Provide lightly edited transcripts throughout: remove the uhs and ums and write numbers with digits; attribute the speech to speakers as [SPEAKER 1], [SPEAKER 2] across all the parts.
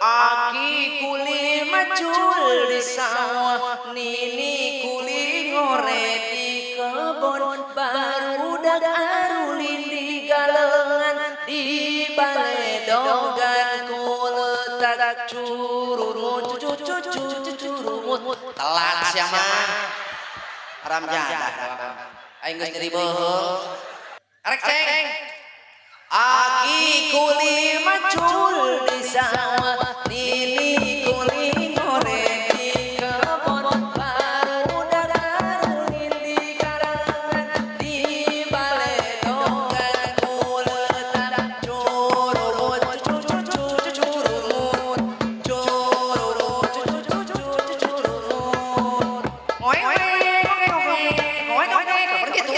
[SPEAKER 1] Aki kuli macul di sawah, nini kuli ngoret di kebon, barudak arulin di galengan, di baledogan kuletak curumut cucu curumut. Telat siapa? Haram jadah. Aing geus nyeri beuheung. Arek ceng. Aki kuli macul di sawah, nini kuli ngoret di kebon, barudak arulin di karangan, di baledogan kuletak curumut cucu curumut curumut cucu curumut. Ngoeng ngoeng ngoeng gitu.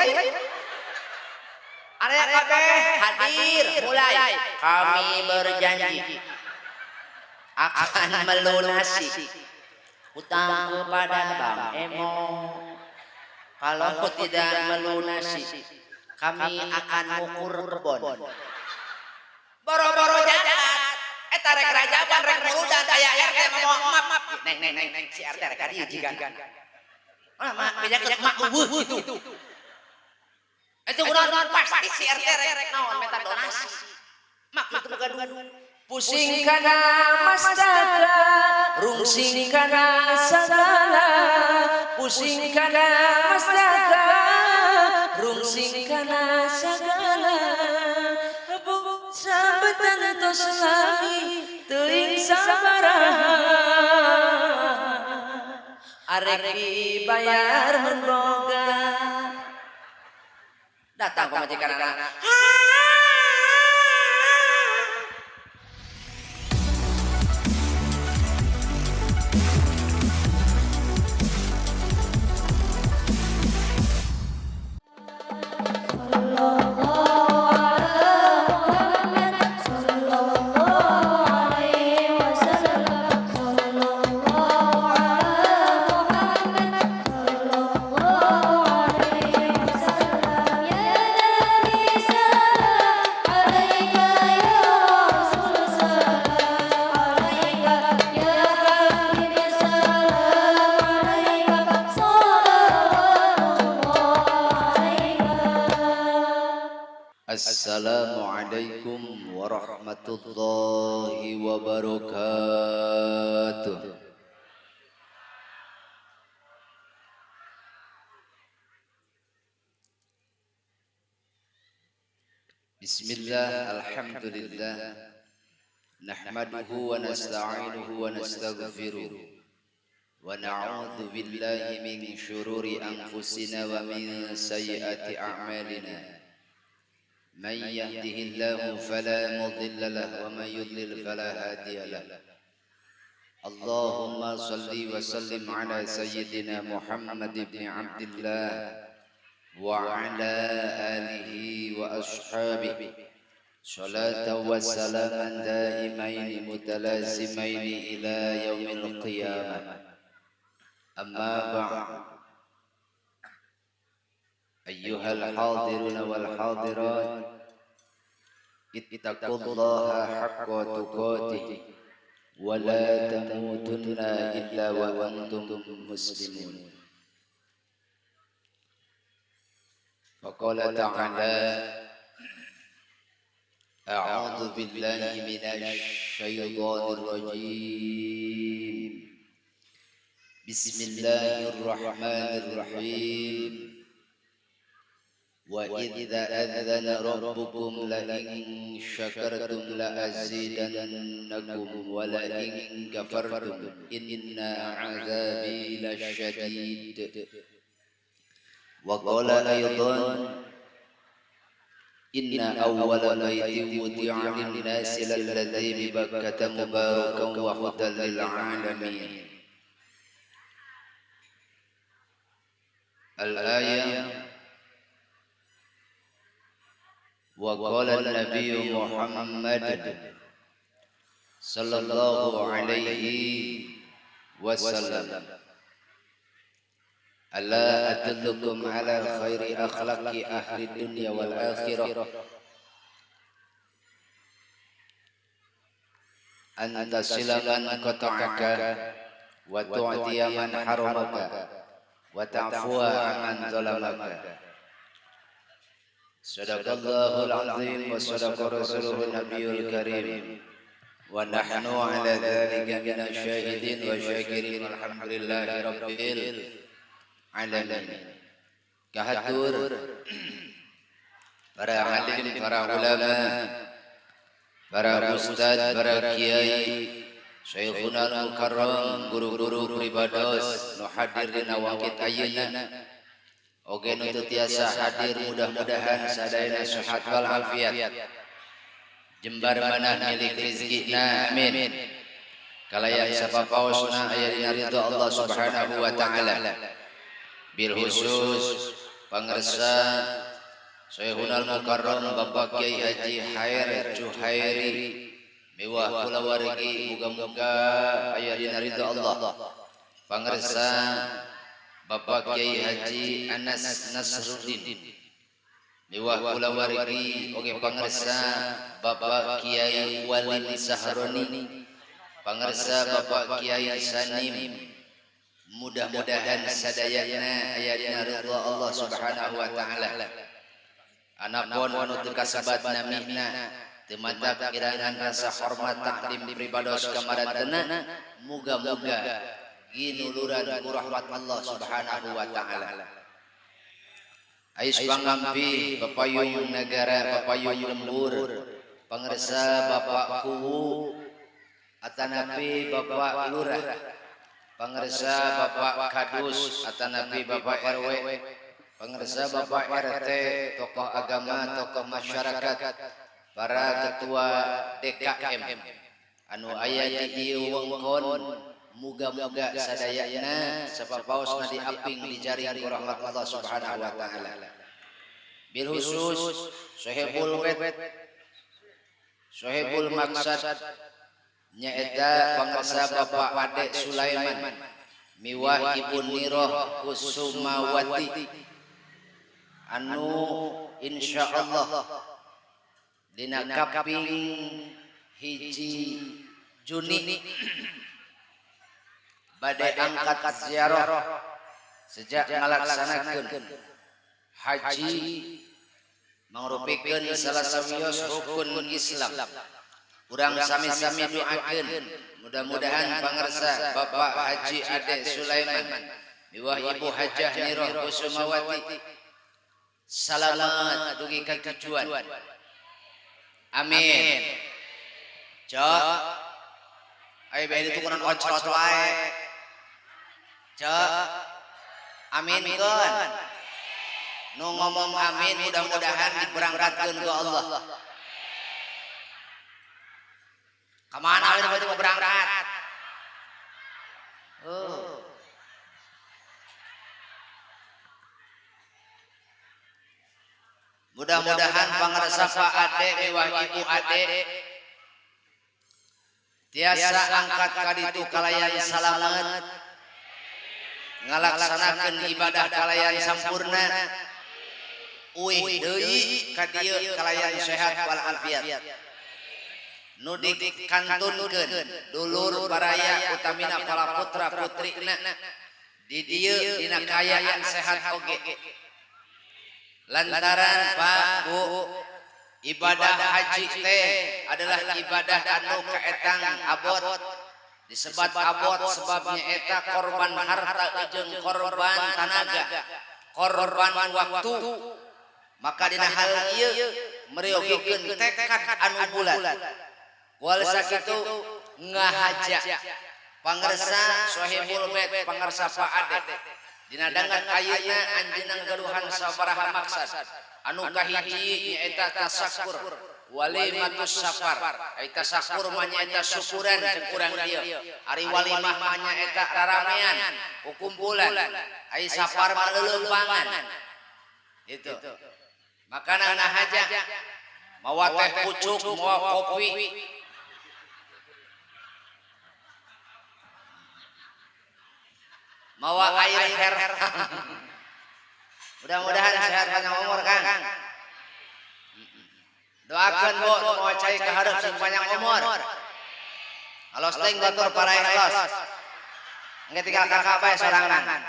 [SPEAKER 1] Area kabeh hadir mulai. Kami berjanji akan melunasi hutang kepada Bang Emo. Kalau tidak melunasi, kami akan ngukur kebon. Boro-boro jahat. Eta rek rajaban rek muludan aya RT mau map. Neng neng neng neng si RT rek ka dieu jigan. Ah, mak bejakeun mak eueuh gitu. Itu kunaon pasti si RT rek naon meta donasi. Mak itu gaduh. Pusing kana mastaka, rungsing kana sagala. Pusing kana mastaka, rungsing kana sagala. Sabetan tos lami teuing sabaraha. Arek dibayar mun boga. Datang pamajikan anak.
[SPEAKER 2] Assalamualaikum warahmatullahi wabarakatuh. Bismillah, alhamdulillah, nahmaduhu wa nasta'inuhu wa nastaghfiruh wa na'udzu billahi min syururi anfusina wa min sayyiati a'malina. من يهده الله فلا مضل له ومن يضلل فلا هادي له. اللهم صل وسلم على سيدنا محمد بن عبد الله وعلى آله وأصحابه صلاة وسلاما دائمين متلازمين إلى يوم القيامة. أما بعد، أيها الحاضرون والحاضرات، اتقوا الله حق تقاته ولا تموتن إلا وأنتم مسلمون. فقال تعالى: أعوذ بالله من الشيطان الرجيم، بسم الله الرحمن الرحيم. وإذا أذن ربكم لئن شكرتم لأزيدنكم ولئن كفرتم إن عذابي لشديد. وقال أيضا: إن أول بيت وضع للناس للذي ببكة مباركا وهدى للعالمين. الآية. وقال النبي محمد صلى الله عليه وسلم: ألا أدلكم على خير أخلاق أهل الدنيا والآخرة؟ An tasila man qata'aka wa tu'tiya man haramaka wa ta'fuwa an zalamaka. Sadaqallahul azim wa sadaqa rasuluhun nabiyul karim. Wa nahnu ala dzalika minasy syahidin wa syakirin. Alhamdulillahi rabbil alamin. Kahatur para alim, para ulama, para ustad, para kiai, Syekhuna al-Mukarram, guru-guru pribados nu hadir dina wangkit ayeuna. Oge nu teu tiasa hadir mudah-mudahan sadayana sehat wal afiat. Jembar manah milik rezekina, amin. Kalayan sapapaosna aya dina ridho Allah Subhanahu wa taala. Bil khusus pangersa Syekhuna al-Mukarram Bapak Kiai Haji Hair Juhairi miwah kulawargi muga-muga aya dina ridho Allah. Pangersa Bapak Kiai Haji Anas Nasruddin miwah kulawargi oge pangersa Bapak Kiai Walid Sahroni, pangersa Bapak Kiai Sanim, mudah-mudahan sadayana aya dina ridho Allah Subhanahu wa taala. Anapun anu teu kasebat namina teu matak kirangan rasa hormat takdim pribados ka maradana, muga-muga ginuluran ku rahmat Allah Subhanahu wa taala. Ais pangampi papayung nagara papayung lembur, pangersa Bapak Kuwu atanapi Bapak Lurah, pangersa Bapak Kadus atanapi Bapak RW, pangersa Bapak RT, tokoh agama, tokoh masyarakat, para ketua DKM anu aya di ieu wengkon, muga-muga sadayana sapapaosna diaping dijaring ku rahmat Allah Subhanahu wa taala. Bil khusus sahibul bait, sahibul maksad nyaeta pangersa Bapak Ade Sulaiman miwah Ibu Niroh Kusumawati anu insyaallah dina kaping 1 Juni badai angkat ziarah sejak ngalaksanakeun haji mangrupikeun salah sawios rukun Islam. Urang sami-sami doakeun mudah-mudahan pangersa Bapak Haji Ade Sulaiman miwah Ibu Hajah Niroh Kusumawati salamat dugi ka tujuan. Amin. Cok ayo bae ditukuran ocrot wae. Cok amin keun. Nu ngomong amin mudah-mudahan diberangkatkeun ku Allah. Kemana we nu berangkat? Oh. Mudah-mudahan pangersa Pak Ade miwah Ibu Ade tiasa angkat kaditu kalayan salamet, ngalaksanakeun ibadah kalayan sampurna, uih deui ka dieu kalayan sehat wal afiat. Nu dikantunkeun dulur baraya utamina para putra putrina di dieu dina kaayaan sehat oge. Lantaran Pak Bu, ibadah haji teh adalah ibadah anu kaetang abot. Disebat abot sebabnya eta korban harta jeung korban tanaga, korban waktu. Maka dina hal ieu meriogikeun tekad anu bulat. Wal sakitu ngahaja pangersa Sohibul Bait, pangersa Pak Ade dina dangan ayeuna anjeunna gaduhan sabaraha maksad. Anu kahiji nyaeta tasakur walimatus safar. Ai tasakur mah nyaeta syukuran jeung urang dieu. Ari walimah mah nyaeta raramean, kukumpulan. Ai safar mah leuleumpangan. Itu. Makana ngahaja mawa teh pucuk, mawa kopi. Mawa air her. Mudah-mudahan sehat panjang umur, Kang. Doakan Bu, mau cai ka hareup sing panjang umur.
[SPEAKER 1] Alos teuing batur paraeh los. Engke tinggal kakak bae sorangan.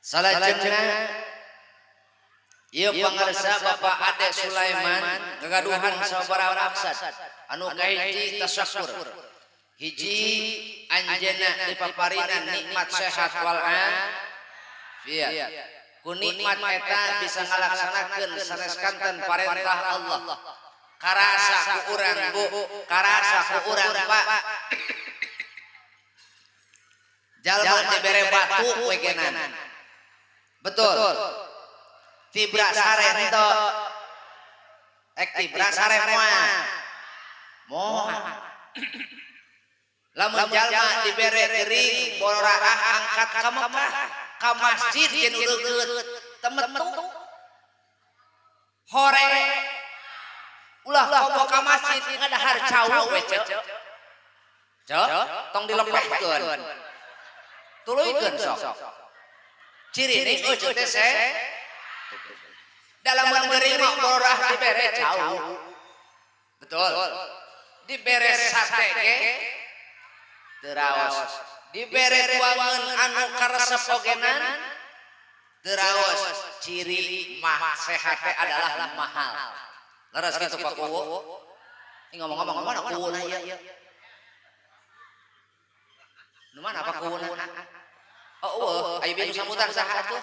[SPEAKER 1] Salajengna ieu pangarsa Bapak Ade Sulaiman gagaduhan sababaraha maksad. Anu kahiji tasyakur. Hiji anjeunna dipaparinan nikmat sehat wal afiat. Ku nikmat eta bisa ngalaksanakeun sanes kanten parentah Allah. Karasa ku urang Bu, karasa ku urang Pak. Jalma dibere batu we genan. Betul. Tibra sare henteu. Ek tibra sare moal. Moal. Lamun jalma dibere gering bororaah angkat ka Mekah, ka masjid ge nu deukeut, temetu. Hore. Ulah komo ka masjid ngadahar cau we ceu. Ceu, tong dilepehkeun. Tuluykeun sok. Cirine eueuh teh se. Dalam gering mah bororaah dibere cau. Betul. Dibere sate ge teu raos. Dibere tuangeun anu karesep ogenan teu raos. Ciri mah sehat teh adalah mahal. Leres kitu Pak Kuwu. Ini ngomong-ngomong mana kuwuna ieu? Nu mana Pak Kuwuna? Oh eueuh, aya bieu sambutan saha atuh?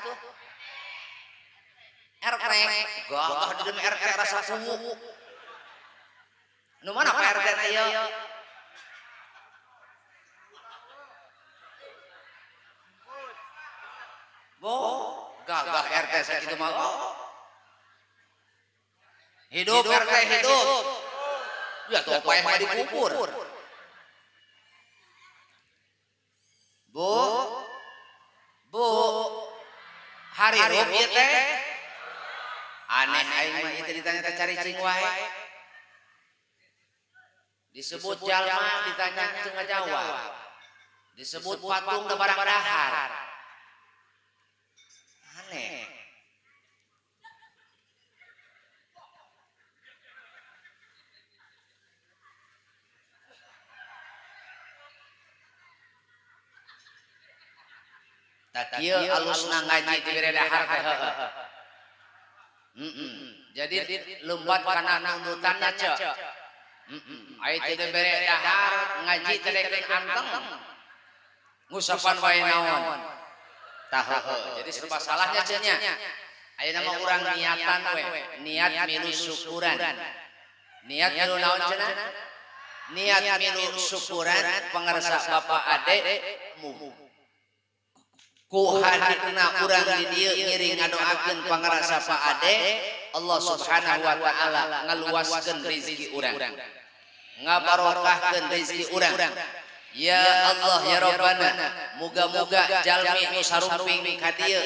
[SPEAKER 1] RT. Gagah di demi RT rasa kuwu. Nu mana Pak RT na ieu? Bo, gagah RT sakitu mah. Oh. Hidup RT hidup. Ya tuh paeh mah dikubur. Bu. Bu. Hari rub ieu teh. Aneh aing mah ieu teh ditanya teh cari cing wae. Disebut jalma ditanya teu ngajawab. Disebut patung da barang dahar. Aneh. Tak kieu alusna ngaji dibere dahar teh heueuh. Jadi lompat kana nundutanna ceu. Aya teu dibere dahar ngaji teh dekeun anteng. Ngusapan wae naon. Tah heueuh. Jadi serba salahnya ceu nya. Ayeuna mah urang niatan we, niat milu syukuran. Niat milu naon cenah? Niat milu syukuran pangarsa Bapak Ade mu. Ku hadirna urang di dieu ngiring ngadoakeun pangarsa Pak Ade, Allah Subhanahu wa taala ngaluaskeun rezeki urang. Ngabarokahkeun rezeki urang. Ya Allah ya Rabbana, muga-muga jalmi nu sarumping ka dieu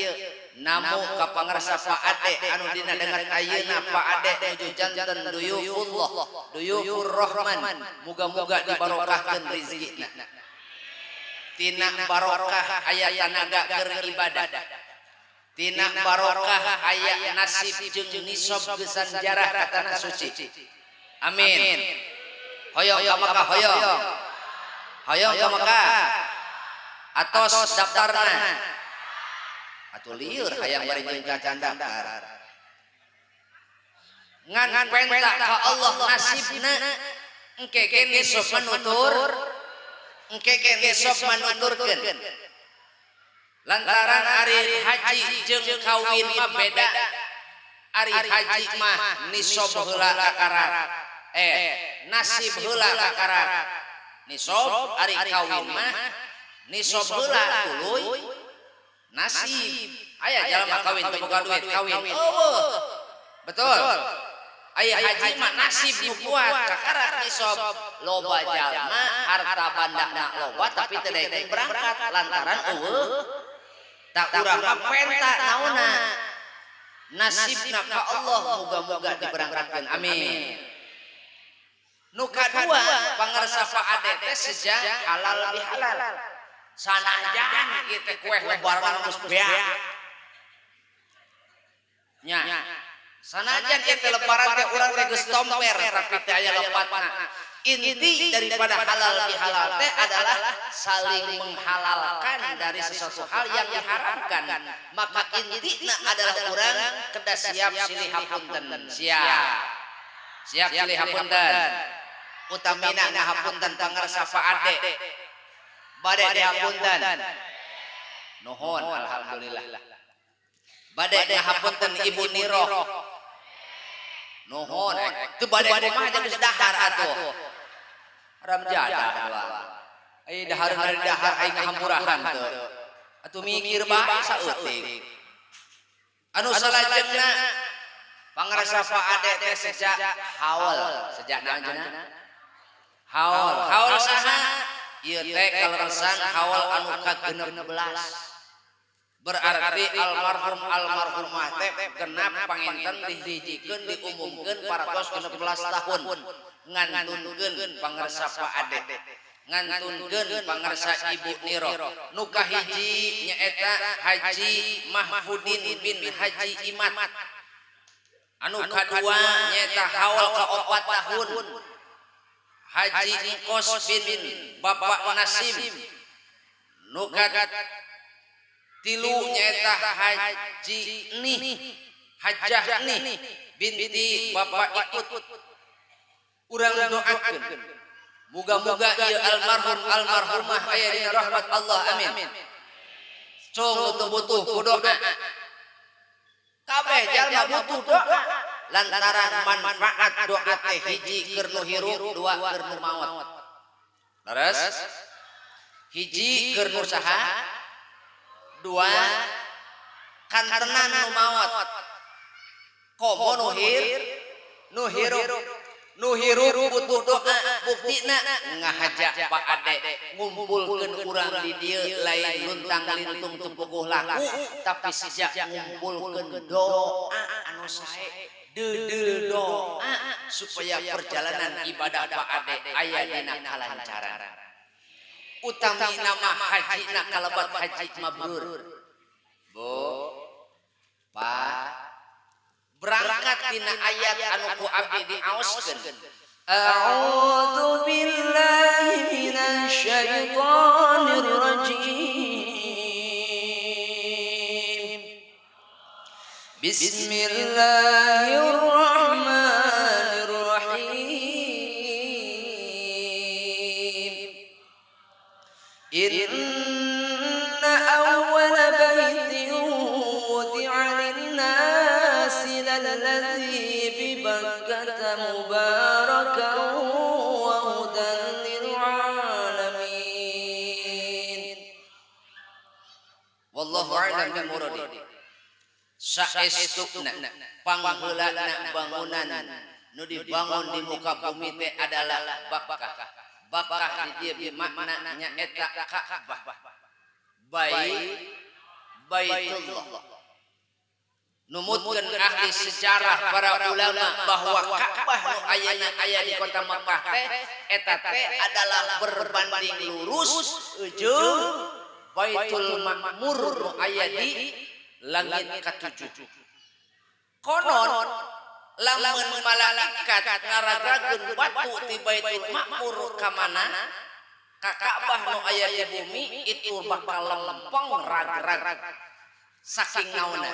[SPEAKER 1] namu ka pangarsa Pak Ade anu dina dengar ayeuna Pak Ade nuju janten duyufullah, duyufur rahman, muga-muga dibarokahkeun rezekina. Tina barokah aya tanaga keur ibadah. Tina barokah aya nasib jeung nisab gesan jarah ka tanah suci. Amin. Hoyong ka Mekah hoyong. Hoyong ka Mekah. Atos daftarna. Atuh lieur hayang bari jeung can daftar. Ngan penta ka Allah nasibna engke ge nisab manutur. Engke ge nisab manuturkeun. Lantaran ari haji jeung kawin mah beda. Ari haji mah nisab heula kakarak. Nasib heula kakarak. Nisab ari kawin mah nisab heula tuluy nasib. Aya jalma kawin teu boga duit kawin. Eueuh. Betul. Aya haji mah nasib nu kuat kakarak nisab. Loba jalma harta bandana loba tapi teu daekeun berangkat lantaran eueuh. Tak urang mah penta naonna. Nasibna ka Allah muga-muga diberangkatkeun. Amin. Nu kadua pangarsa Pak Ade teh seja halal bihalal. Sanajan ieu teh kueh lebaran geus beak. Nya. Sanajan ieu lebaran teh urang teh geus tomper tapi teh aya lepatna. Inti daripada halal bihalal teh adalah saling menghalalkan dari sesuatu hal yang diharamkan. Maka intina adalah urang kedah siap silih hapunten. Siap. Siap silih hapunten. Utamina ngahapunten pangarsa Pak Ade. Bade dihapunten. Nuhun alhamdulillah. Bade ngahapunten Ibu Niro. Nuhun, teu bade kumaha geus dahar atuh. Ramjadah doang. Ai dahar dari dahar aing ngahampurahan teu. Atuh mikir bae saeutik. Anu salajengna pangarsa Pak Ade teh sejak haul, sejak naon cenah? Haul, haul saha? Ieu teh kaleresan haul anu ka-16. Berarti almarhum almarhumah teh genap panginten dihijikeun diumumkeun paratos 16 tahun ngantunkeun pangarsa Pak Ade, ngantunkeun pangarsa Ibu Niro. Nu kahiji nyaeta Haji Mahfudin bin Haji Imat. Anu kadua nyaeta haul ka-4 tahun Haji Engkos bin Bapak Nasim. Nu tilu nyaeta Haji Nih Hajah Nih binti Bapak Ikut. Urang doakeun muga-muga ieu almarhum almarhumah aya dina rahmat Allah, amin. Cung nu teu butuh ku doa, kabeh jalma butuh doa lantaran manfaat doa teh hiji keur nu hirup, dua keur nu maot. Leres? Hiji keur nu saha, dua kantenan nu maot. Komo nu hir nu hirup, nu hirup butuh doa. Buktina ngahaja Pak Ade ngumpulkeun urang di dieu lain luntang lintung teu puguh laku, tapi sejak ngumpulkeun doa anu sae, deudeuh doa supaya perjalanan ibadah Pak Ade aya dina kalancaran. Utami nama hajina kalebat haji mabrur. Bu, Pak, berangkat tina ayat anu ku abdi diaoskeun.
[SPEAKER 2] A'udzu billahi minasy syaithanir rajim. Bismillahirrahmanirrahim. Inna awwala baitin wudi'a lin-nasi lalladzi bi Bakkata mubarakan wa hudan lil alamin.
[SPEAKER 1] Wallahu a'lam bi muradi. Saestuna pangheulana bangunan nu dibangun di muka bumi teh adalah Bakkah. Bakkah di dieu bimakna nyaeta Ka'bah. Baitullah. Numutkeun ahli sejarah para ulama bahwa Ka'bah nu ayeuna aya di kota Mekah teh eta teh adalah berbanding lurus jeung Baitul Makmur nu aya di langit katujuh. Konon lamun malaikat ngaragrageun batu ti Baitul Makmur ka mana? Ka Ka'bah nu aya di bumi itu bakal lempeng ragrag. Saking naonna,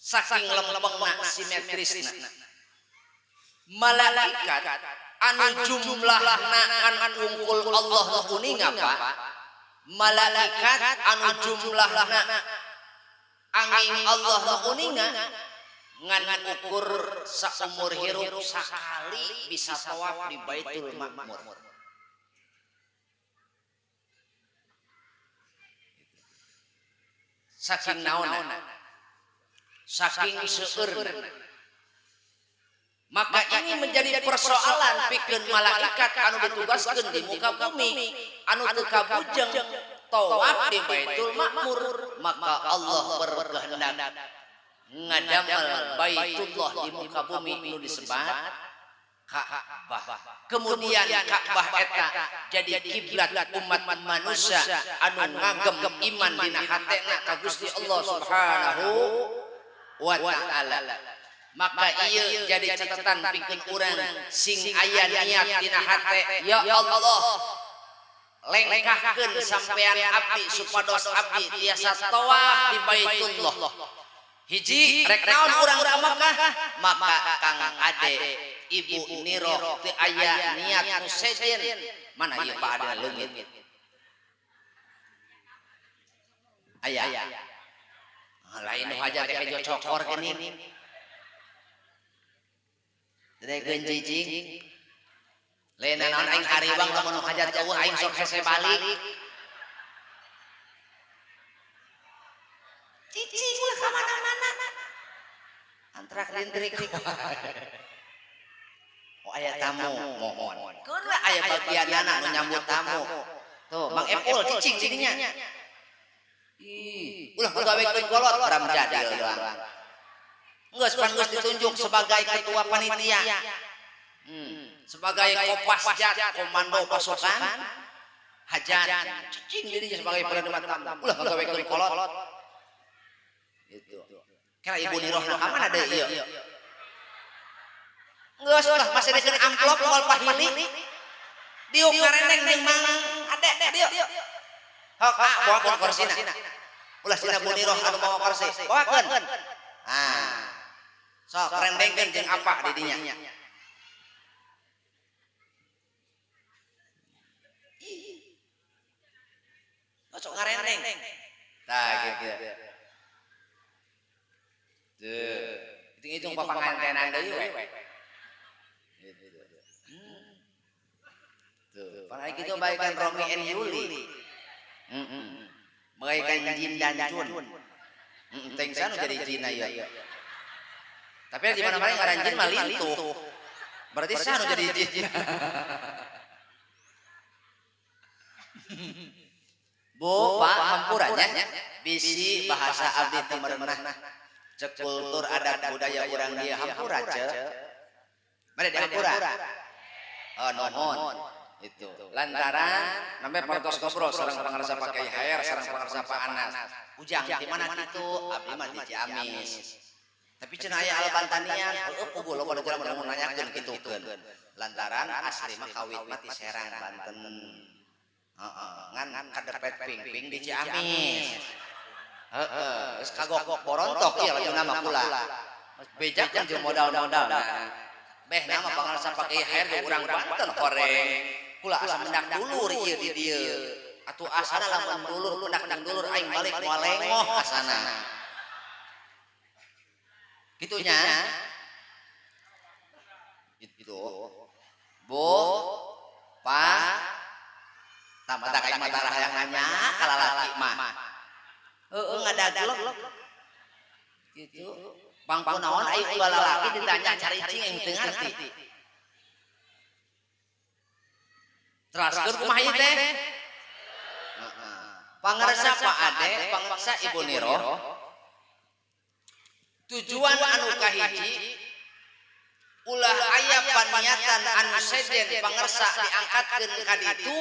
[SPEAKER 1] saking lempengna, simetrisna. Malaikat anu jumlahna ngan wungkul Allah nu uninga, Pak. Malaikat anu jumlahna angin Allah nu uninga ngan ukur saumur hirup sakali bisa tawaf di Baitul Makmur. Saking naonna, saking seueurna. Maka ini menjadi persoalan pikeun malaikat anu ditugaskeun di muka bumi anu teu kabujeng tawaf di Baitul Makmur. Maka Allah berkehendak ngadamel Baitullah di muka bumi nu disebat Ka'bah. Kemudian Ka'bah eta jadi kiblat umat manusia anu ngagem iman dina hatena ka Gusti Allah Subhanahu wa ta'ala. Maka ieu jadi catatan pikeun urang sing aya niat dina hate, ya Allah lengkahkeun sampean abdi supados abdi tiasa tawaf di Baitullah. Hiji rek naon urang ka Makkah, maka Kang Ade Ibu Niroh teu aya niat nu sejen. Mana ieu Pak Ade leungit? Aya. Lain nu hajar teh hejo cokor geuning. Dregeun cicing. Lain naon aing hariwang lamun nu hajat eueuh aing sok hese balik. Cicing lah ka mana-mana. Antrak lintrik. Oh aya tamu, mohon. Keun we aya bagianana nu nyambut tamu. Tuh, Mang Epul cicing didinya. Ih, ulah gawekeun kolot ram jadil doang. Geus pan geus ditunjuk sebagai ketua panitia. Sebagai Kopasjat, komando pasukan hajat. Cicing jadinya sebagai penerima tamu. Ulah gawekeun kolot. Gitu. Kira Ibu Nirohna ka mana deui ieu? Geus ulah masih dikeun amplop moal pahili. Diuk ngareneng jeung Mang Ade diuk. Hok, ah, bawakeun korsina. Ulah sina Bu Niroh anu mawa korsi. Bawakeun. Ah. Sok rendengkeun jeung apa di dinya. Sok ngarendeng. Tah gitu. Tuh, hitung-hitung papangantenan deui we. Tuh, pan kitu bagaikan Romi and Yuli. Bagaikan jin dan jun. Tengsan jadi jin aya. Tapi di mana-mana ngaran jin mah lintuh. Berarti sanu jadi jin. Bu, Pak, hampurannya bisi bahasa abdi teu merenah. Cek kultur adat budaya urang dia hampura cek. Mari dihampura. Oh, nuhun. Itu. Lantaran namanya pantos ngobrol sareng pangarsa Pak Kiai Hair, sareng pangarsa Pak Anas. Ujang di mana kitu? Abdi mah di Ciamis. Tapi cenah aya Albantanian, heueuh puguh loba jelema nu nanyakeun kitukeun. Lantaran asli mah kawit mah ti Serang Banten. Heeh, ngan kadepet ping-ping di Ciamis. Heeh, geus kagok borontok ieu lajuna mah kula. Bejakeun jeung modal-modalna. Beh nama pangarsa Pak Kiai Hair ge urang Banten horeng. Kula asa mendak dulur ieu di dieu. Atuh asana lamun dulur pendak jeung dulur aing balik moal lengoh asana. Gitunya. Itu. Bu, Pak, tah mata kayak mata hayang nanya ka lalaki mah. Heueuh ngadaglek. Gitu. Bangku naon aing ulah lalaki ditanya caricing aing teu ngarti. Teraskeun kumaha ieu teh? Heeh. Pangarsa Pak Ade, pangarsa Ibu Niroh. Tujuan anu kahiji ulah aya paniatan anu sejen pangarsa diangkatkeun ka ditu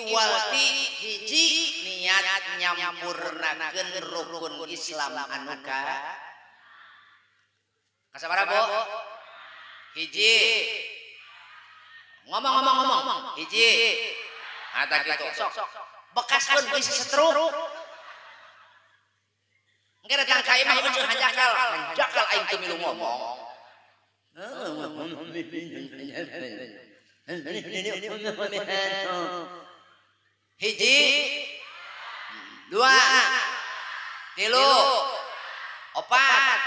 [SPEAKER 1] iwal ti hiji niat nyampurnakeun rukun Islam anu ka kasabaraha Bu? Hiji. Ngomong-ngomong-ngomong. Hiji. Ada gitu. Sok. Bekaskeun bisi setruk. Engke datang ka imah ieu hanjakal. Hanjakal aing teu milu ngomong. Hiji. Dua. Tilu. Opat.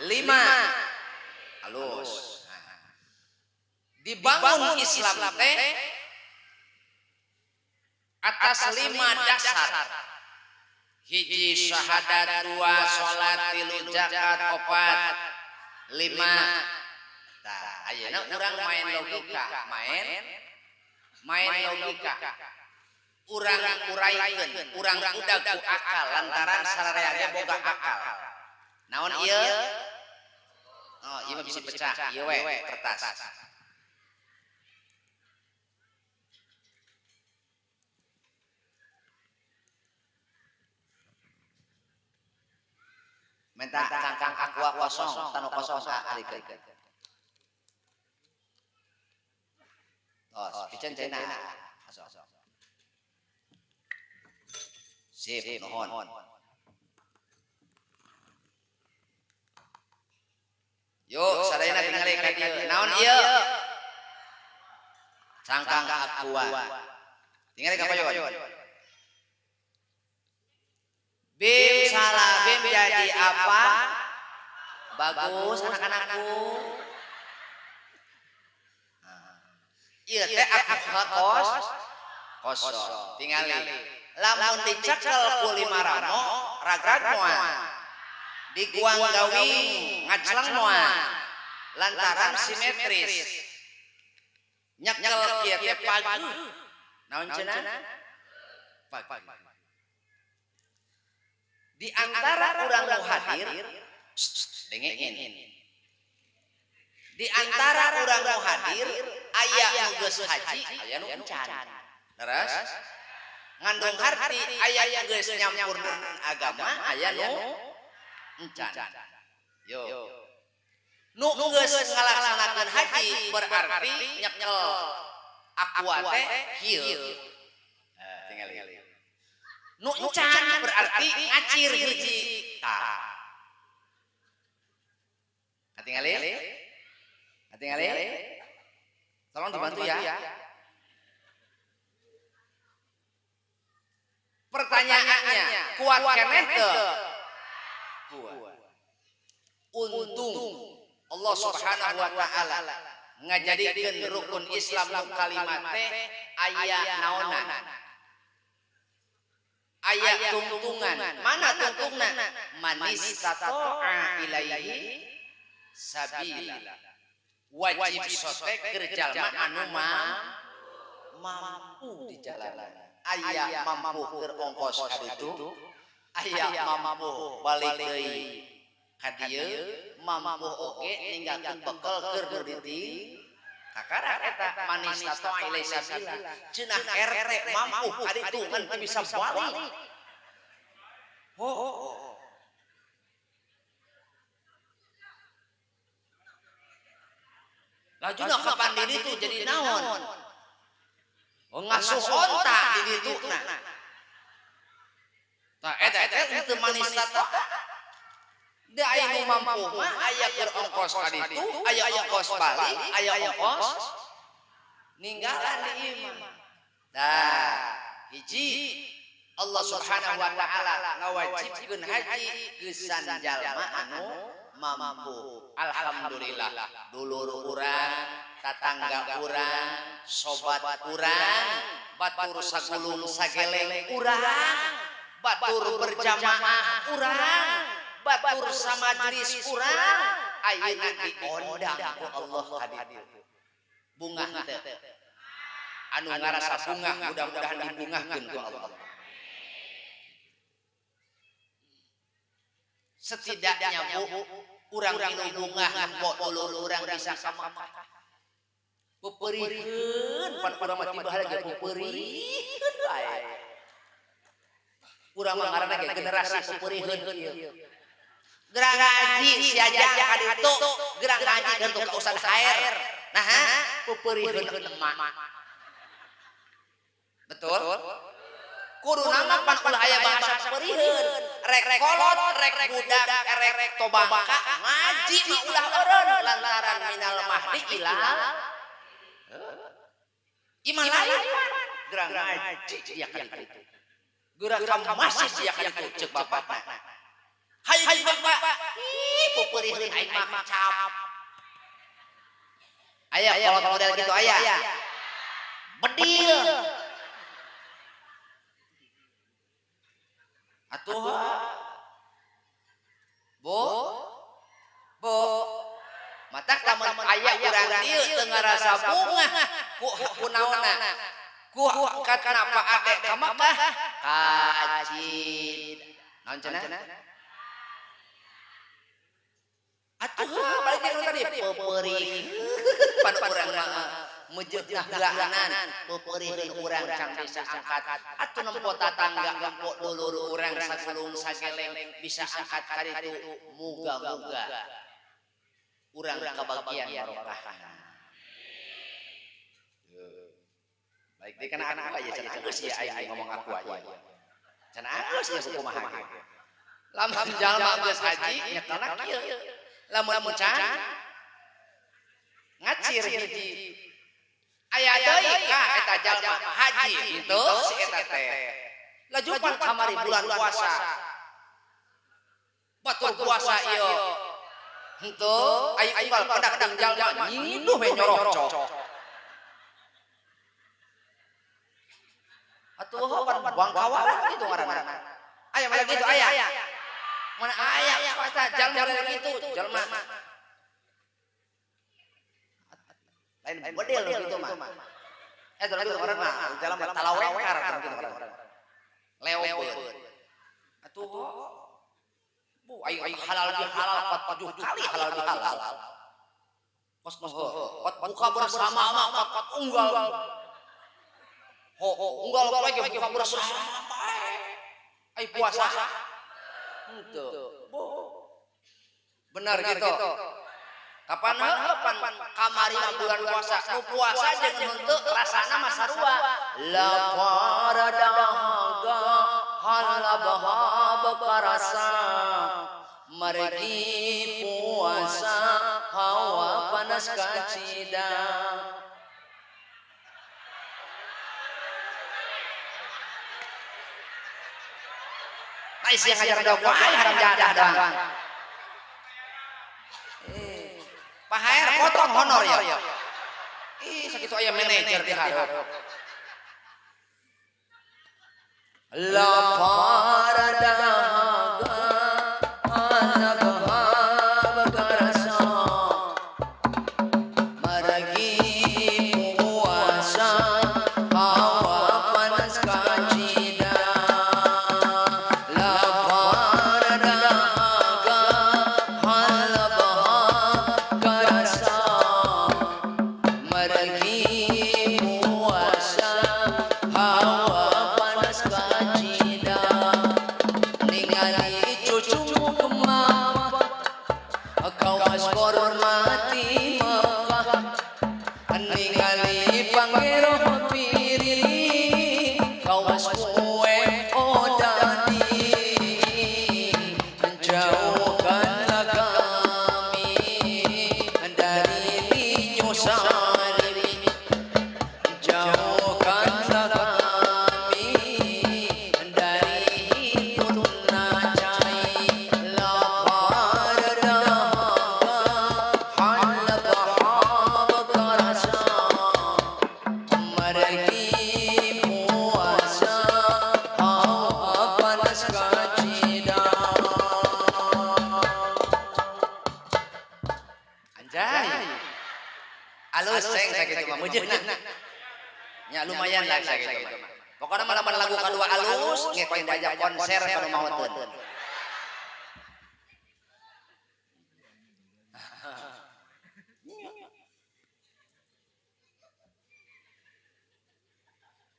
[SPEAKER 1] Lima. Halus. Dibangun Islam teh atas lima dasar. Hiji syahadat, dua salat, tilu zakat, opat, lima. Tah, ayeuna urang main logika, main logika. Urang uraikeun, urang udag ku akal lantaran sararea ge boga akal. Naon ieu? Oh, ieu mah bisa pecah, ieu we kertas. Minta cangkang aqua kosong, tanu kosong alikeun. Tos, piceun cenah. Kosong. Sip, nuhun. Yuk, sadayana tingali ka dieu. Naon ieu? Cangkang aqua. Tingali ka payon. Bim salah bim jadi apa? Bagus anak-anakku. Ieu teh aqua kosong. Tingali. Lamun dicekel ku lima ramo, ragrag moal. Diguang gawing ngacleng moal. Lantaran simetris. Nyekel kieu teh pagi. Naon cenah? Pagi. Di antara urang nu hadir, dengein. Di antara urang nu hadir, aya nu geus haji, aya nu encan. Leres? Ngandung harti, aya nu geus nyampurna agama, aya nu encan. Yo. Nu geus ngalaksanakeun haji berarti nyekel aqua teh kieu. Tingali. Nu encan berarti ngacir hiji. Tah. Katingali? Katingali? Tolong dibantu ya. Pertanyaannya, kuat keneh teu? Kuat. Untung Allah Subhanahu wa taala ngajadikeun rukun Islam nu kalimat teh aya naonan. Aya tungtungan. Mana tungtungna? Manis tato'a ilaihi sabila. Wajib sote keur jalma anu mampu di jalanan. Aya mampu keur ongkos ka ditu, aya mampu balik deui ka dieu, mampu oge ninggalkeun bekel keur nu diting. Kakara eta manis tato'a ilaihi sabila. Cenah RT mampu ka ditu ngan teu bisa balik. Oh. Lajuna kapan di ditu jadi naon? Oh, ngasuh onta di ditu na. Tah eta teh teu manis tato'a. Da aya nu mampu mah aya keur ongkos ka ditu, aya ongkos balik, aya ongkos ninggalan di imah. Tah, hiji Allah Subhanahu wa taala ngawajibkeun haji geusan jalma anu mampu. Alhamdulillah, dulur urang, tatangga urang, sobat urang, batur sagulung sageleng urang, batur berjamaah urang, batur samajlis urang, ayeuna diondang ku Allah ka ditu. Bungah teu. Anu ngarasa bungah mudah-mudahan dibungahkeun ku Allah. Setidaknya bu, urang minu bungah nempo dulur urang bisa ka Makkah. Peperiheun pan urang mah tiba lagi peperiheun bae. Urang mah ngaranna ge generasi peperiheun ieu. Gerang ngaji si Ajang ka ditu, gerang ngaji kan ka Ustaz Khair. Nah, peperiheun emak. Betul? Kudu nama pan ulah aya bahasa peperiheun. Rek kolot, rek budak, rek tobangka, ngaji mah ulah eureun lantaran minal mahdi ilal iman lain. Gerang ngaji sia ka ditu. Gerang ka masjid sia ka ditu ceuk bapakna. Hayu bapak, ih peperiheun aing mah cap. Aya kolot model gitu aya. Bedil. Atuh. Bu. Bu. Matak lamun aya urang dieu teu ngarasa bungah ku kunaonna. Ku kenapa ade ka Makkah? Kacid. Naon cenah? Atuh, balik deui tadi peupeurih. Pan urang mah Mejeuh heulaanan peupeurihkeun urang can bisa angkat atuh nempo tatangga nempo dulur urang sagulung sageleng bisa angkat ka ditu muga-muga urang kabagian barokah. Baik deui kana aku aja cenah geus ya aing ngomong aku aja. Cenah geus ya kumaha ge. Lamun jalma geus haji nyekelna kieu. Lamun encan ngacir hiji. Aya deui ka eta jalma haji henteu si eta teh. Lajupan kamari bulan puasa. Batur puasa ieu. Henteu aya unggal pedak jeung jalma nyiduh we nyorocok. Atuh pan buang kawaran kitu ngaranna. Aya mah kitu aya. Mana aya puasa jalma kitu jalma. Lain bedil gitu mah. Eta lagi orang mah jalma talawekar kitu ngaranna. Leopeun. Atuh bu aing halal bihalal 7 kali halal bihalal. Kos heuh, buka bersama mah kot unggal. Ho, unggal lagi buka bersama bae. Ai puasa henteu. Benar gitu. Kapan heuh pan kamari bulan puasa, nu puasa jeung henteu rasana mah sarua. Lapar dahaga halabha karasa margi puasa hawa panas kacida. Ai sia ngajar dong wae haram jadah doang. Pak HR potong honor ya. Ih sakitu aya manajer di hareup. Lapar dahaga halabha karasa margi puasa hawa panas kacida. Lapar dahaga halabha karasa margi puasa hawa panas kacida. Ningali cucumu kemama kawas hormati Mekah, ningali pangero piring kawas kue odadi. Jauhkanlah kami dari linyu salim, jauhkanlah kami dari hituna cai. Lapar dahaga halabha karasa margi puasa hawa panas kacida. Anjay. Alus seng sakitu mah meujeuna. Nya lumayan lah sakitu mah. Pokona mah lamun lagu kadua alus ngekoin diajak konser kanu maoteun.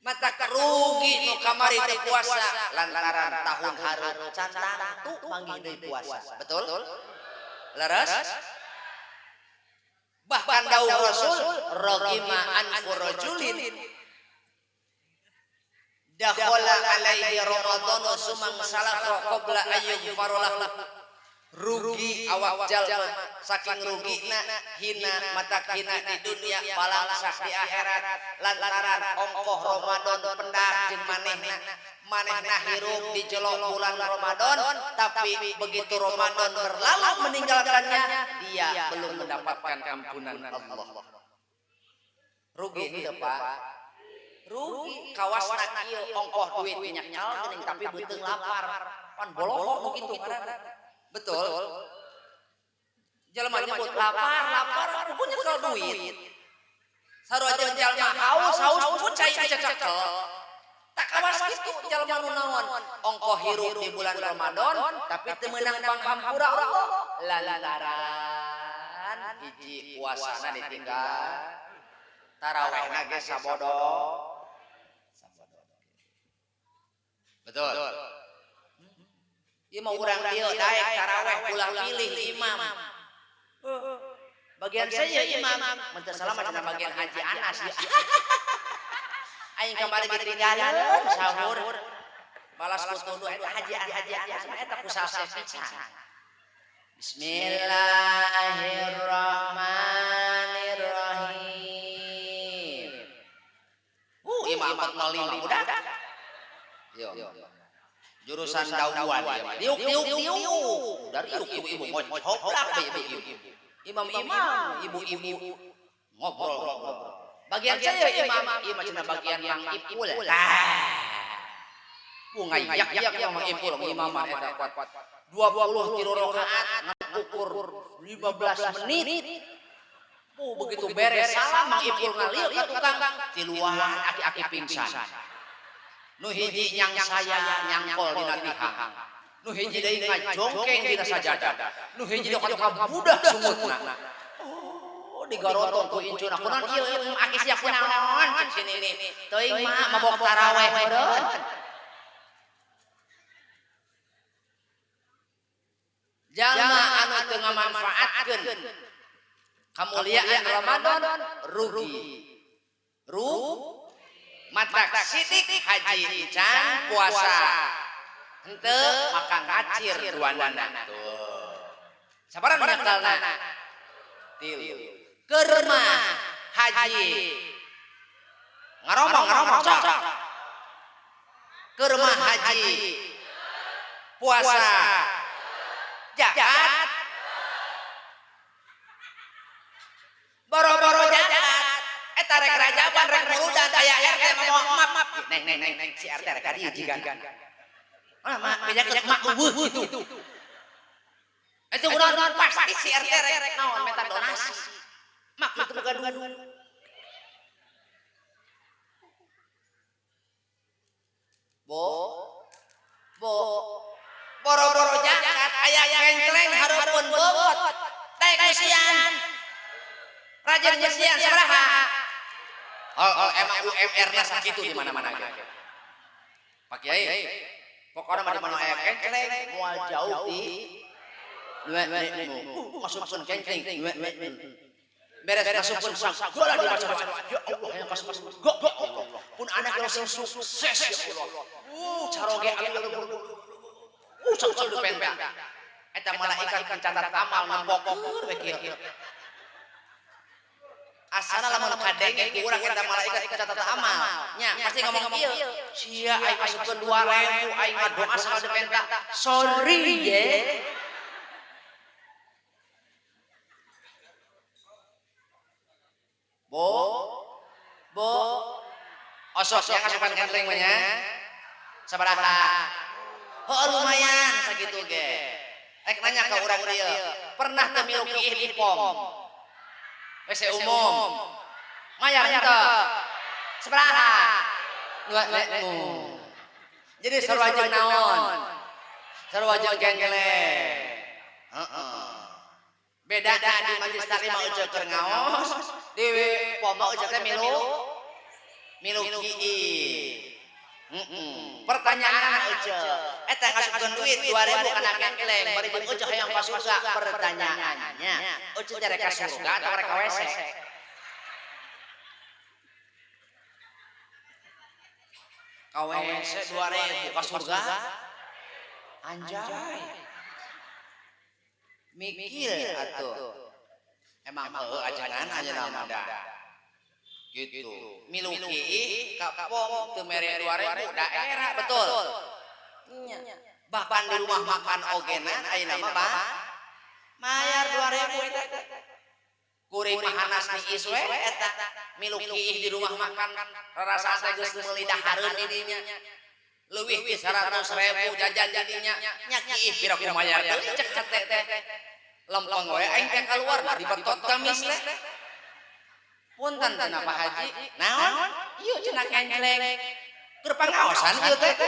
[SPEAKER 1] Mata rugi nu kamari teu puasa lantaran tahun hareup can tangtu manggih deui puasa. Betul? Leres? Bahkan dawuh Rasul ragima anfu rajulin dakhala alaihi ramadhanu sumang salakha qabla ayyughfara lahu. Rugi awak jalma saking rugina hina mata hina di dunia balangsak di akhirat lantaran ongkoh Ramadan pendak jeung manehna. Manehna hirup di jelo bulan Ramadan, tapi begitu Ramadan berlalu meninggalkannya, dia belum mendapatkan ampunan Allah. Rugi henteu Pak? Rugi kawasna kieu ongkoh duit nyekel geuning tapi beuteung lapar. Pan bolok nu kitu ngaranna. Betul. Jelema nyebut lapar, lapar, pun nyekel duit. Sarua jeung jalma haus, haus pun cai dicekel. Tak kawas kitu jalma nu naon? Ongkoh hirup di bulan Ramadan tapi teu meunang panghampura Allah lantaran hiji puasana ditinggal. Tarawehna ge sabodo. Sabodo. Betul. Ieu mah urang dieu daek taraweh ulah pilih imam. Bagian saya imam, mun teu salah mah cenah bagian Haji Anas ya. Aing kamari ditinggalan sahur. Balas ku tunduh eta Haji Anas mah eta ku saseh pisan. Bismillahirrahmanirrahim. Imam 405 budak. Yo. Jurusan dauan ya. Diuk diuk diuk. Dari ibu-ibu ngocoplak ibu-ibu. Imam-imam, ibu-ibu ngobrol. Bagian saya imam, imam cenah bagian Mang Ipul. Tah. Bunga yak yak Mang Ipul imaman eta kuat. 23 rakaat ngukur 15 menit. Begitu beres salam Mang Ipul ngaliuk ka tukang tiluan aki-aki pingsan. Nu hiji nyang saya nyangkol dina tihang. Nu hiji deui ngajongkeng dina sajadah. Nu hiji deui ka budak sungutna. Oh, digarotong ku incuna. Kunaon ieu ieu aki sia kunaon cek si nini. Teuing mah mabok taraweh meureun. Jalma anu teu ngamanfaatkeun kamuliaan Ramadan rugi. Matak sidik haji encan puasa. Henteu maka ngacir duanana. Tuh. Sabaraha nyekelna? Tilu. Keur mah haji. Ngaromong sok. Keur mah haji. Puasa. Zakat. Boro-boro zakat. Eta rek rajaban rek muludan aya RT mah maaf. Neng neng neng neng si RT rek ka dieu jigan. Ah mak bejakeun mak eueuh kitu. Eta urang pasti si RT rek naon meta donasi. Mak kitu gaduh. Bo bo boro-boro zakat aya kencleng hareupeun beubeut. Daek eusian. Rajin eusian sabaraha? Oh, emang UMR-na sakitu di mana-mana ge. Pak Kiai, pokokna mah di mana aya kencleng moal jauh ti masukkeun kencleng beres masukkeun sagala dibaca-baca. Ya Allah yang kasih go go pun anak langsung sukses ya Allah. Caroge sagala dipenta. Eta malaikat pencatat amal nempokeun we kieu. Asana lamun kadenge ku urang eta malaikat catat amal. Nya pasti ngomong ieu. Sia aing masukkeun 2000 aing ngadoa sagala dipenta. Sorry ye. Bo bo osok yang asupan kentleng mah nya. Sabaraha? Heuh lumayan sakitu ge. Rek nanya ka urang dieu, pernah teu milu kiih di pom? WC umum. Mayar henteu? Sabaraha? 2000. Jadi sarua jeung naon? Sarua jeung kentleng. Heeh. Beda di majelis taklim mah euceu keur ngaos, di pom mah euceu teh milu kiih. Pertanyaan euceu, eta ngasupkeun duit 2000 kana kentleng, bari jeung euceu hayang ka surga. Pertanyaannya, euceu teh rek ka surga atau rek ka WC? Ka WC 2000 ka surga? Anjay. Mikir atuh. Emang heueuh ajanan aja nama da. Gitu. Milu kiih ka pom teu mere 2000 daerah betul. Nya. Bahkan di rumah makan ogena ayeuna mah Pak mayar 2000 eta. Kuring mah hanas niis we eta. Milu kiih di rumah makan rarasaan teh geus meuli dahareun di dinya. Leuwih ti 100.000 jajan jadinya. Nya kiih pira ku mayar teh cek cete teh. Lempeng we aing teh kaluar dibetot gamis teh. Punten cenah Pak Haji. Naon? Ieu cenah kentleng. Keur pangaosan ieu teh.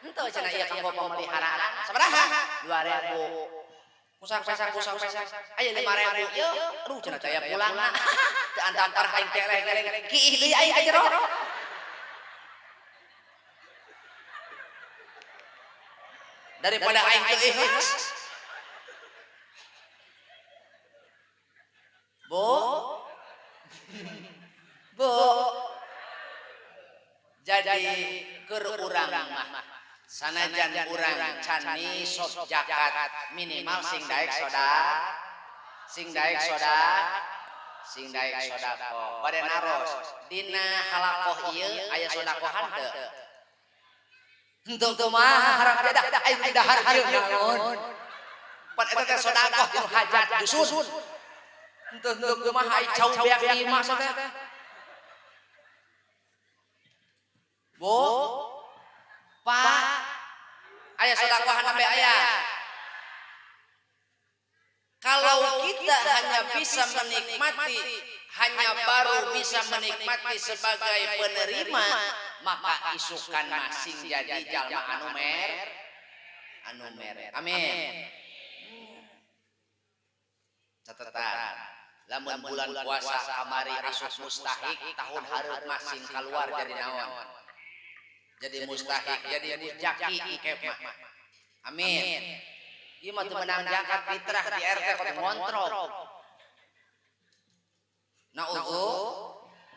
[SPEAKER 1] Henteu cenah ieu kanggo pemeliharaan. Sabaraha? 2000. Musak pesak musak pesak. Aya 5.000 ieu. Aduh cenah teh aya pulangna. Teu antar aing teh eleh-eleh. Kiih deui aing ka jero. Daripada aing teu ikhlas. Bu. Bu. Jadi keur urang mah sanajan urang can nisab zakat minimal sing daek soda, sing daek soda, sing daek sedekah. Bade naros dina halakoh ieu aya sedekahan teu? Henteu teu mah harap beda aing dahar ieu naon. Pan eta teh sedekah nu hajat dusun. Henteu teu mah ai cau beak di imah teh. Bu, Pak, aya sedekahan sampai aya. Kalau kita hanya bisa menikmati, hanya baru bisa menikmati sebagai penerima, maka isukan masing jadi jalma anu mer, anu mere. Amin. Catatan, lamun bulan puasa kamari asup mustahik, tahun hareup masing keluar jadi naon? Jadi mustahik, jadi mujaki ikep mah. Amin. Ieu mah teu meunang zakat fitrah di RT kok ngontrol. Naudzu,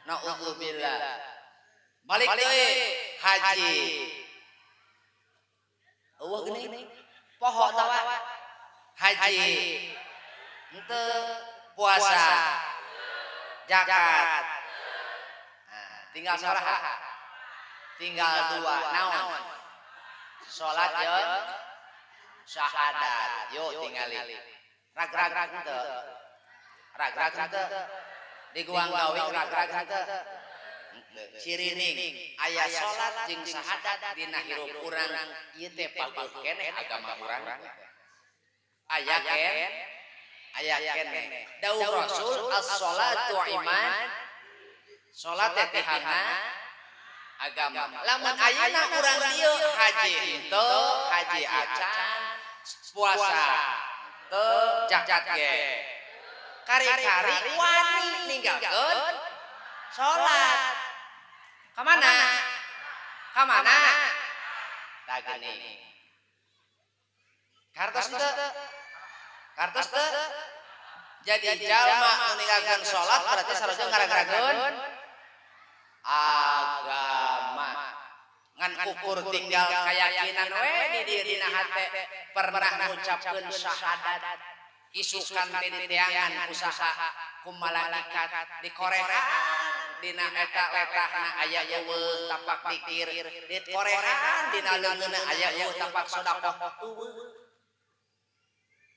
[SPEAKER 1] naudzubillah. Balik deui haji. Eueuh geuning poho tawa haji. Henteu puasa. Zakat. Nah, tinggal sabaraha? Tinggal dua naon? Salat jeung syahadat. Yuk tingali. Rag-rag henteu. Rag-rag henteu. Di guang gawing rag-rag henteu. Cirining aya salat jeung syahadat dina hirup urang ieu teh paguh keneh agama urang. Aya ken, aya keneh. Dawuh Rasul as-shalatu iman. Salat teh tihana agama. Lamun ayeuna urang dieu haji henteu, haji acan, puasa henteu, zakat ge. Kari-kari wani ninggalkeun salat. Ka mana? Ka mana? Tah geuning. Kartos teu? Kartos teu? Jadi jalma nu ninggalkeun salat berarti sarua ngaragarageun agama. Ngan ukur tinggal keyakinan we di dieu dina hate pernah ngucapkeun syahadat isukan teh diteangan usaha ku malaikat dikorehan dina eta letahna aya eueuh tapak dikir dikorehan dina leungeunna aya eueuh tapak sedekah eueuh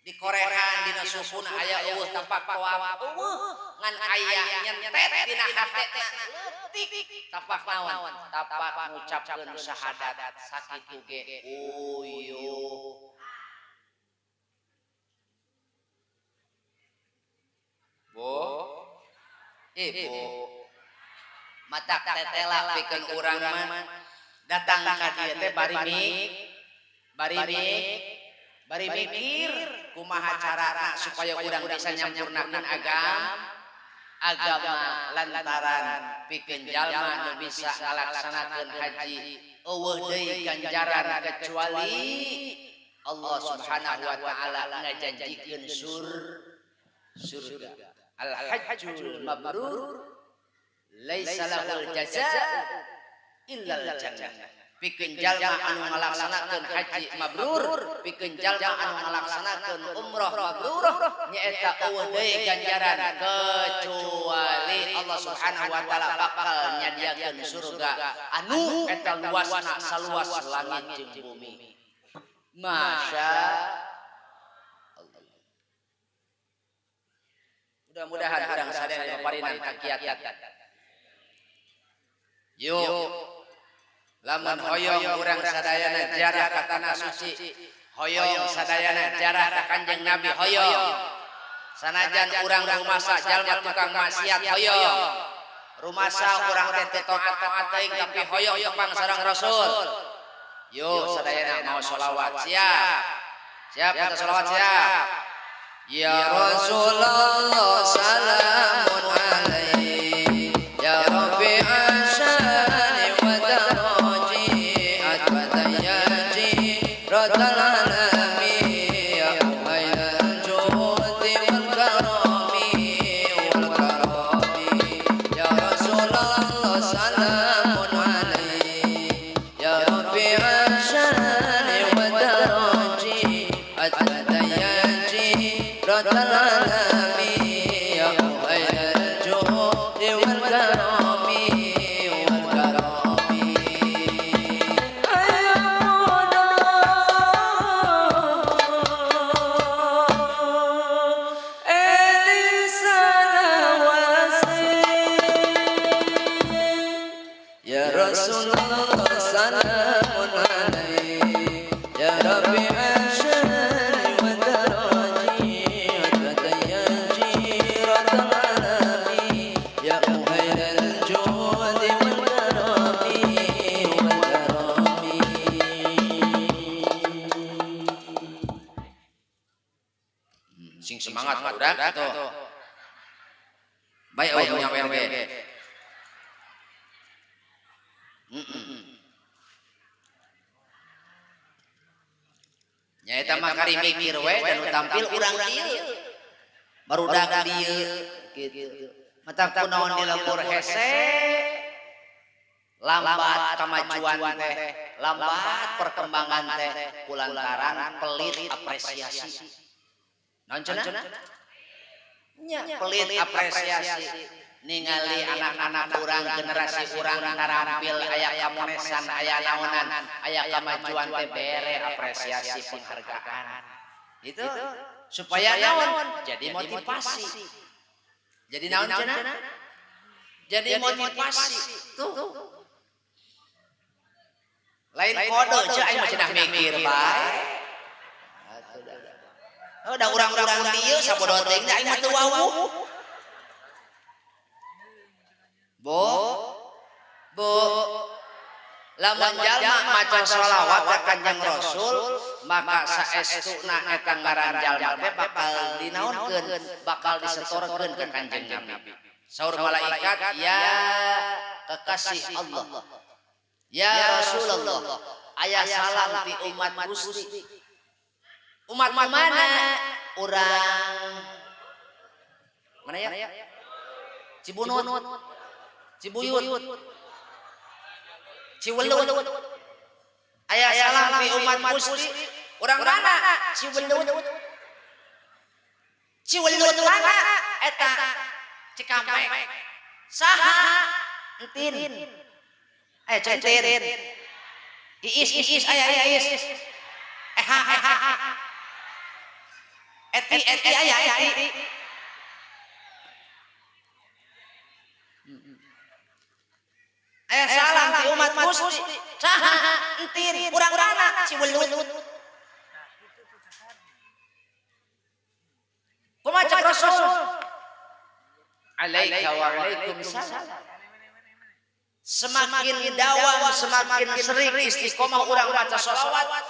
[SPEAKER 1] dikorehan dina sukuna aya eueuh tapak tawaf eueuh ngan aya nyentet dina hatena leutik tapak naon tapak ngucapkeun syahadat sakitu ge uyuh. Bu, ibu, matak tetela pikeun urang mah datang ka dieu teh bari mik, bari mikir kumaha carana supaya urang bisa nyampurnakeun agama lantaran pikeun jalma nu bisa ngalaksanakeun haji eueuh deui ganjaran kecuali Allah Subhanahu wa taala ngajanjikeun surga. Al hajjul mabrur laisa lahul jazaa illal jannah. Pikeun jalma anu ngalaksanakeun haji mabrur, pikeun jalma anu ngalaksanakeun umroh mabrur, nyaeta eueuh deui ganjaran kecuali Allah Subhanahu wa taala bakal nyadiakeun surga anu eta luasna saluas langit jeung bumi. Masya Allah. Mudah-mudahan urang sadaya diparinan kakiatan. Yuk, lamun hoyong urang sadayana ziarah ka tanah suci, hoyong sadayana ziarah ka Kanjeng Nabi hoyong. Sanajan urang rumasa jalma tukang maksiat hoyong. Rumasa urang teh teu taat-taat teuing tapi hoyong tepang sareng Rasul. Yuk sadayana mau sholawat siap. Siap kita sholawat siap.
[SPEAKER 2] Ya Rasulullah salamun alaik, ya rafi'a syani wa daraji, atwatayaji ratal alami, ya uhailal judi wal karami wal karami. Ya Rasulullah salamun alaik, ya rafi'a syani wa daraji, atwatayaji ratal alami, ya uhailal judi wal karami wal karami. Ya Rasulullah salamun alaik, ya rafi'a syani wa daraji, atwatayaji ratal alami, ya uhailal judi wal karami wal karami. Sing semangat budak tuh. Baik oh nyawer ge. Nyaeta mah kari mikir we dan tampil urang dieu. Barudak dieu kitu. Mata kunaon di lembur hese. Lambat kemajuan teh, lambat perkembangan teh kulantaran pelit apresiasi. Naon cenah? Nya pelit apresiasi. Ningali anak-anak urang, generasi urang tarampil aya kamonesan, aya naonan, aya kemajuan teh bere apresiasi penghargaan. Itu supaya naon? Jadi motivasi. Jadi naon cenah? Jadi motivasi. Tuh. Lain kode ceu aing mah cenah mikir bae. Oh, da urang-urang dieu sabodo teuing da aing mah teu wawuh. Bu, bu, lamun jalma maca sholawat ka Kanjeng Rasul, maka saestuna eta ngaran jalma teh bakal dinaonkeun, bakal disetorkeun ka Kanjeng Nabi. Saur malaikat, ya kekasih Allah, ya Rasulullah, aya salam ti umat Gusti. Umat mana? Urang mana ya? Cibunut, Cibuyut, Ciwelut. Aya salam ti umat Gusti. Urang mana? Ciwelut. Ciwelut mana? Eta Cikampek. Saha? Entin. Eh centin. Iis iis aya iis. Eh ha ha. Eti eti aya eti. Aya salam ti umat Gusti. Saha? Entin. Urang mana? Ciwelut. Kumaha cek Rasul? Alaika wa alaikumussalam. Semakin dawam, semakin sering istiqomah urang baca sholawat,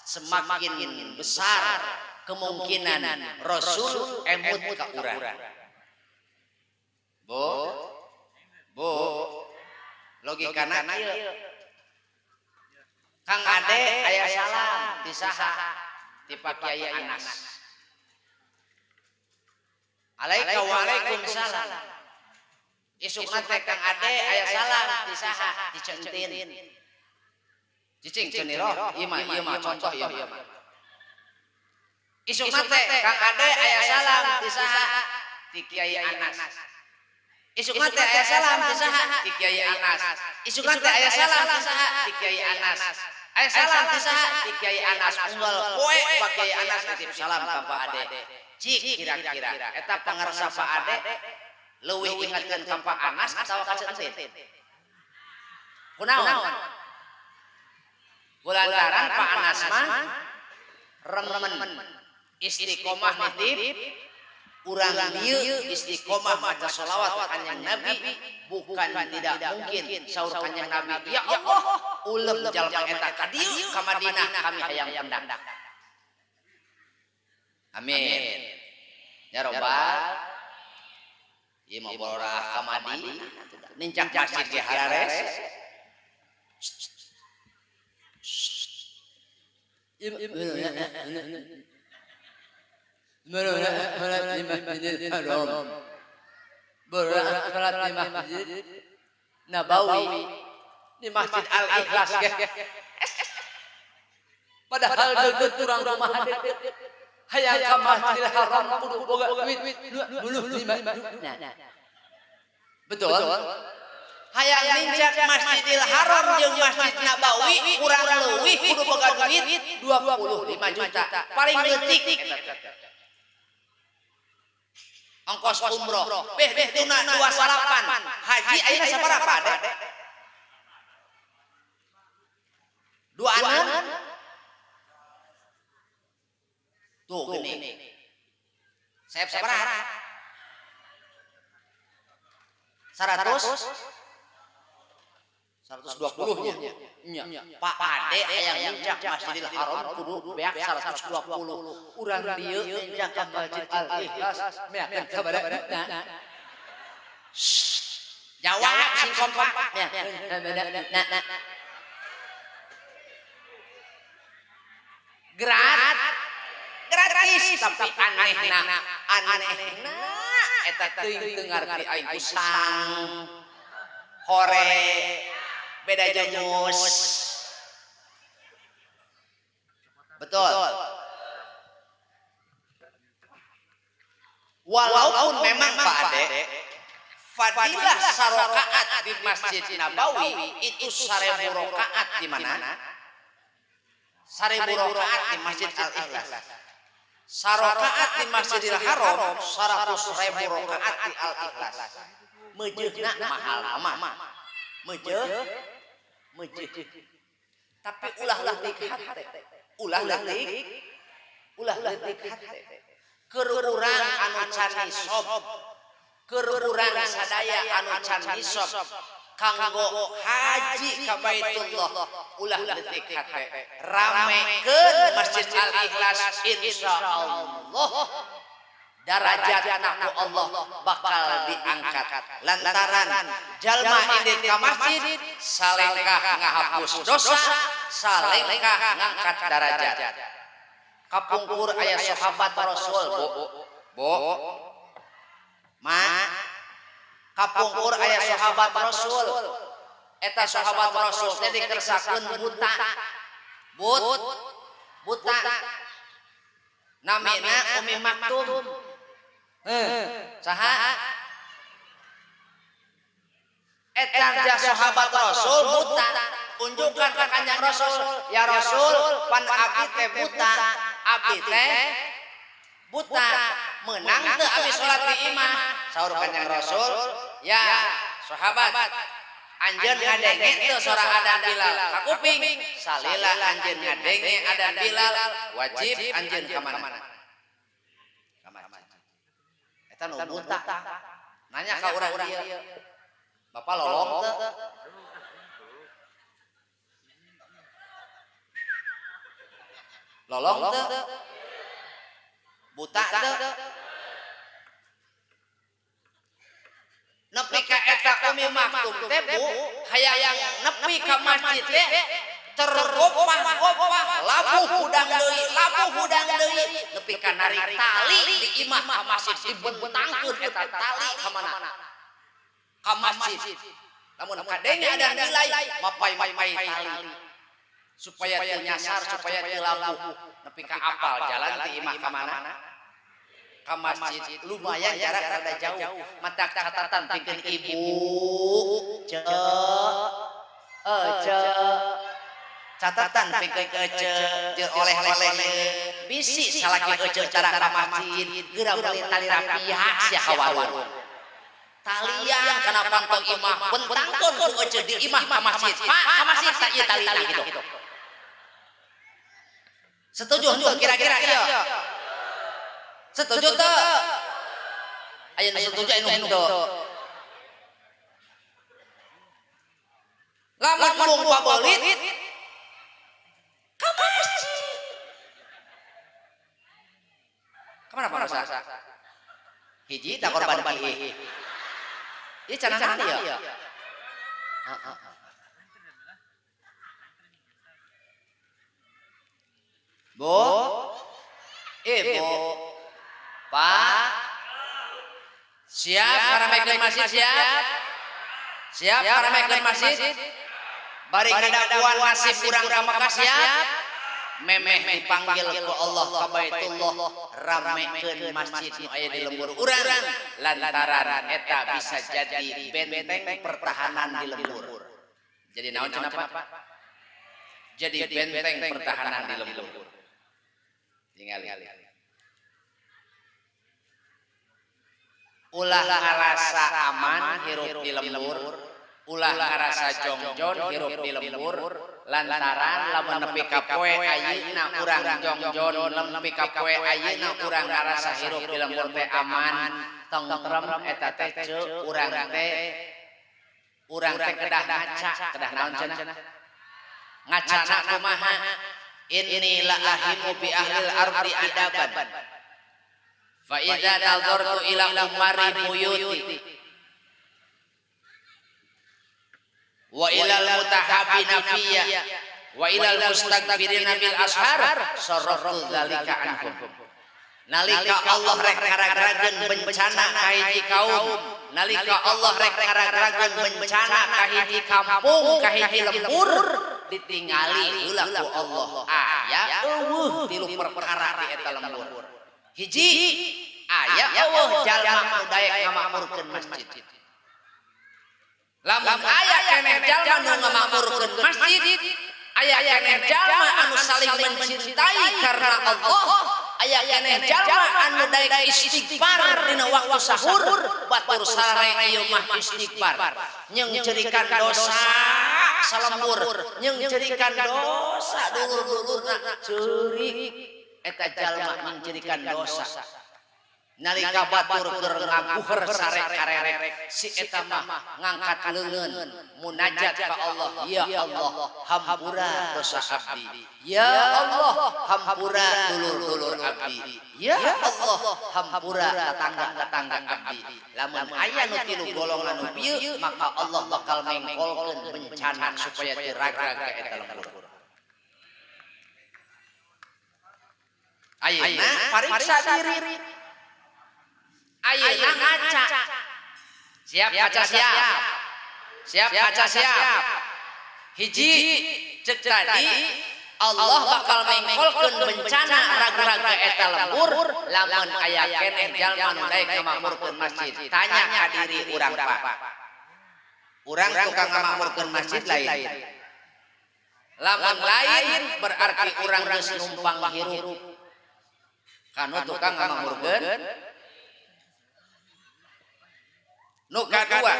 [SPEAKER 2] semakin besar kemungkinan Rasul emut ka urang. Bu, bu, logikana kieu. Kang Ade aya salam ti saha? Ti Pak Kiai Anas. Alaika wa alaikumussalam. Isukna teh Kang Ade aya salam ti saha? Ti Centin. Cicing ceniro, ieu mah contoh ieu mah. Isukna teh Kang Ade aya salam ti saha? Ti Kiai Anas. Isukna teh aya salam ti saha? Ti Kiai Anas. Isukna teh aya salam ti saha? Ti Kiai Anas. Aya salam ti saha? Ti Kiai Anas. Unggal poe Pak Kiai Anas nitip salam ka Pak Ade. Cik kira-kira eta pangarsa Pak Ade leuwih ingatkeun ka Pak Anas atawa ka Centin? Kunaon? Kulantaran Pak Anas mah remen istiqomah nitip urang dieu istiqomah maca sholawat ka Kanjeng Nabi, bukan tidak mungkin saur Kanjeng Nabi, ya Allah ulem jalma eta ka dieu ka Madinah kami hayang pendak. Amin.
[SPEAKER 1] Ya robbal. Ieu mah borah ka Madinah. Nincak masjid ge harares. Salat di Masjid Nabawi, di Masjid Al-Ikhlas ge. Padahal deukeut urang kumaha deui. Hayang ka Masjidil Haram kudu boga duit 25. Nah. Betul? Hayang nincak Masjidil Haram jeung Masjid Nabawi kurang leuwih kudu boga duit 25 juta. Paling leutik ongkos umroh beh beh tuna 28 haji ayeuna sabaraha Dek? Dua anan tuh gini saya sabaraha 100 120 nya. Pak Ade hayang nincak Masjidil Haram kudu beak 120. Urang dieu nincak ka Masjid Al-Ikhlas meakeun sabaraha. Jawab sing kompak. Gratis tapi anehna anehna eta teuing teu ngarti aing usang. Hore beda jengus. Betul. Walaupun memang Pak Ade fadilah sarokaat di Masjid Nabawi itu 1000 rokaat di mana? 1000 rokaat di Masjid Al-Ikhlas. Sarokaat di Masjidil Haram 100.000 rokaat di Al-Ikhlas. Mejehna mahal mah. Mejeh mejeh. Tapi ulah leutik hate. Ulah leutik. Ulah leutik hate. Keur urang anu can nisob. Keur urang sadaya anu can nisob kanggo haji ka Baitullah ulah leutik hate. Ramekeun Masjid Al-Ikhlas insyaallah darajatna ku Allah bakal diangkat lantaran jalma indit ka masjid salengkah ngahapus dosa salengkah ngangkat darajat. Kapungkur aya sahabat Rasul bu bu ma kapungkur aya sahabat Rasul eta sahabat Rasul teh dikersakeun buta but buta namina Umi Maktum. Saha eta sahabat Rasul buta unjukkan ka Kanjeng Rasul, ya Rasul pan abdi teh buta, abdi teh buta menang teu abdi salat di imah. Saur Kanjeng Rasul, ya sahabat anjeun ngadenge teu sora adan Bilal ka kuping, salila anjeun ngadenge adan Bilal wajib anjeun ka mana? Ka masjid. Eta nu buta nanya ka urang dieu, bapak lolong teu? Lolong teu? Buta teu? Nepi ka eta Umi Maktum teh bu hayang nepi ka masjid teh tergopah-gopah labuh hudang deui labuh hudang deui nepi ka narik tali di imah ka masjid dibentangkeun eta tali ka mana? Ka masjid. Lamun kadenge ada nilai mapai-mapai tali supaya teu nyasar supaya teu labuh nepi ka apal jalan ti imah ka mana? Ka masjid. Lumayan jarak rada jauh. Mata catatan pikeun ibu ce ece catatan pikeun ece jeung oleh-oleh bisi salaki ece cara ka masjid geura meuli tali rapiah sia ka warung talian kana pantong imah bentangkeun ku ece di imah ka masjid. Pak ka masjid tak ieu talina kitu. Setuju henteu kira-kira ieu? Setuju teu? Aya nu setuju aya nu henteu. Lamun mung pabelit ka masjid. Ka mana Pak Rosa? Hiji tak korban kiih. Ieu canangan ya. Bu, Ibu, Pak, siap ngaramekeun masjid siap? Siap ngaramekeun masjid? Bari ngadaguan nasib urang ka Mekah siap? Memeh dipanggil ku Allah ka Baitullah, ramekeun masjid nu aya di lembur urang lantaran eta bisa jadi benteng pertahanan di lembur. Jadi naon cenah Pak? Jadi benteng pertahanan di lembur. Tinggal ulah ngarasa aman hirup di lembur, ulah ngarasa jongjon hirup di lembur, lantaran lamun nepi ka poe ayeuna urang jongjon, nepi ka poe ayeuna urang ngarasa hirup di lembur teh aman, tentrem eta teh ceuk urang teh kedah ngaca, kedah naon cenah? Ngacana kumaha? Inni la ahimu bi ahlil ardi adaban. Fa idza nazartu ila umari buyuti wa ilal mutahabbina fiyya wa ilal mustaghfirina bil ashar sarraftu dzalika anhum. Nalika Allah rek ngaragrageun bencana ka hiji kaum, nalika Allah rek ngaragrageun bencana ka hiji kampung, ka hiji lembur, ditingali heula ku Allah aya eueuh tilu perkara di eta lembur. Hiji aya eueuh jalma nu daek ngamakmurkeun masjid. Lamun aya keneh jalma nu ngamakmurkeun masjid, aya keneh jalma anu saling mencintai karena Allah, aya keneh jalma anu daek istighfar dina waktu sahur, batur sare ieu mah istighfar. Nyeungceurikan dosa salembur, nyeungceurikan dosa dulur-dulurna ceurik. Eta jalma nyeungceurikan dosa. Nalika batur keur ngaguher sare karerek, si eta mah ngangkat leungeun munajat ka Allah, ya Allah hampura dosa abdi, ya Allah hampura dulur-dulur abdi, ya Allah hampura tetangga-tetangga abdi. Lamun aya nu tilu golongan nu bieu, maka Allah bakal mengkolkeun bencana supaya teu ragrag ka eta lembur. Ayeuna pariksa diri. Ayeuna ngaca. Siap ngaca siap. Siap ngaca siap. Hiji cek tadi Allah bakal mengkolkeun bencana ragrag ka eta lembur lamun aya keneh jalma nu daek ngamakmurkeun masjid. Tanya ka diri urang Pak. Urang tukang ngamakmurkeun masjid lain. Lamun lain berarti urang geus numpang hirup. Kanu tukang ngamakmurkeun. Nu kadua,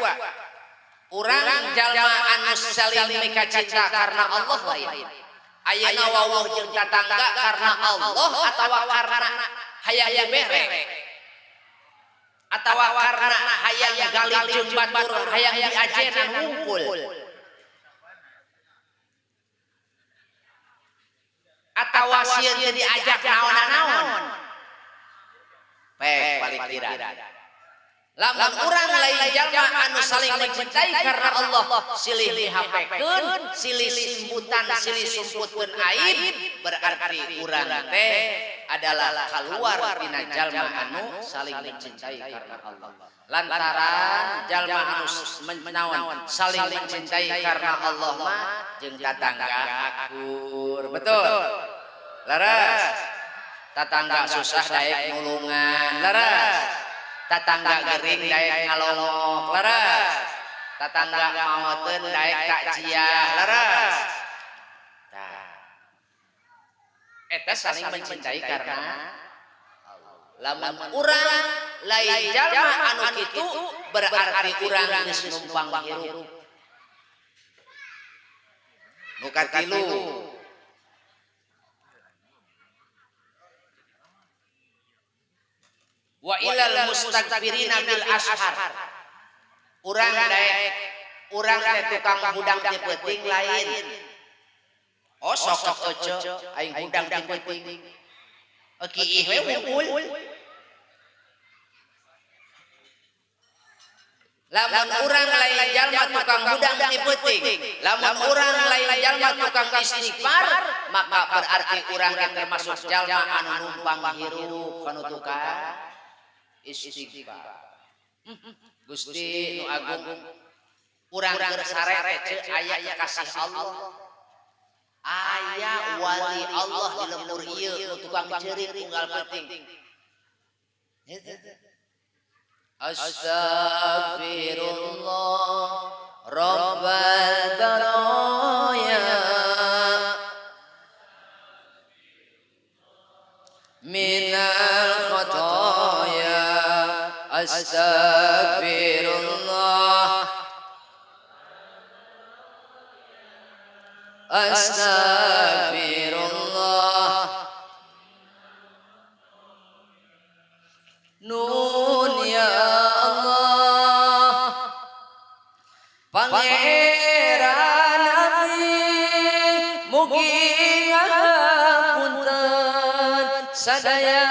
[SPEAKER 1] urang jalma anu saling mikacinta karena Allah lain. Ayeuna wawuh jeung tatangga karena Allah atawa karena hayang dibere, atawa karena hayang galih jeung batur, hayang diajenan wungkul, atawa sieun teu diajak naon-naon. Pek palikiran. Lamun urang lain jalma anu saling mencintai karena Allah, silih dihapekeun, silih simputan, silih sumputkeun aib, berarti urang teh adalah keluar tina jalma anu saling mencintai karena Allah. Lantaran jalma anu menawan saling mencintai karena Allah mah jeung tatangga akur. Betul. Leres. Tatangga susah daek nulungan. Leres. Tatangga gering daek ngalongok, leres. Tatangga maoteun daek takziah, leres. Tah. Eta saling mencintai karena Allah. Lamun urang lain jalma anu kitu berarti urang geus numpang hirup. Nu katilu, wa ilal mustaghfirina bil ashar. Urang daek, urang teh tukang hudang ti peuting lain. Oh sok ece aing hudang ti peuting. Kiih we wungkul. Lamun urang lain jalma tukang hudang ti peuting, lamun urang lain jalma tukang istighfar, maka berarti urang ge termasuk jalma anu numpang hirup kanu tukang istighfar. Gusti nu agung, urang keur sare teh aya kekasih Allah, aya wali Allah di lembur ieu nu tukang ceurik unggal peuting. Astaghfirullah Rabbal baraya minal khataya. Astaghfirullah, astaghfirullah. Nun ya Allah, Pangeran abdi mugi ngapunten sadaya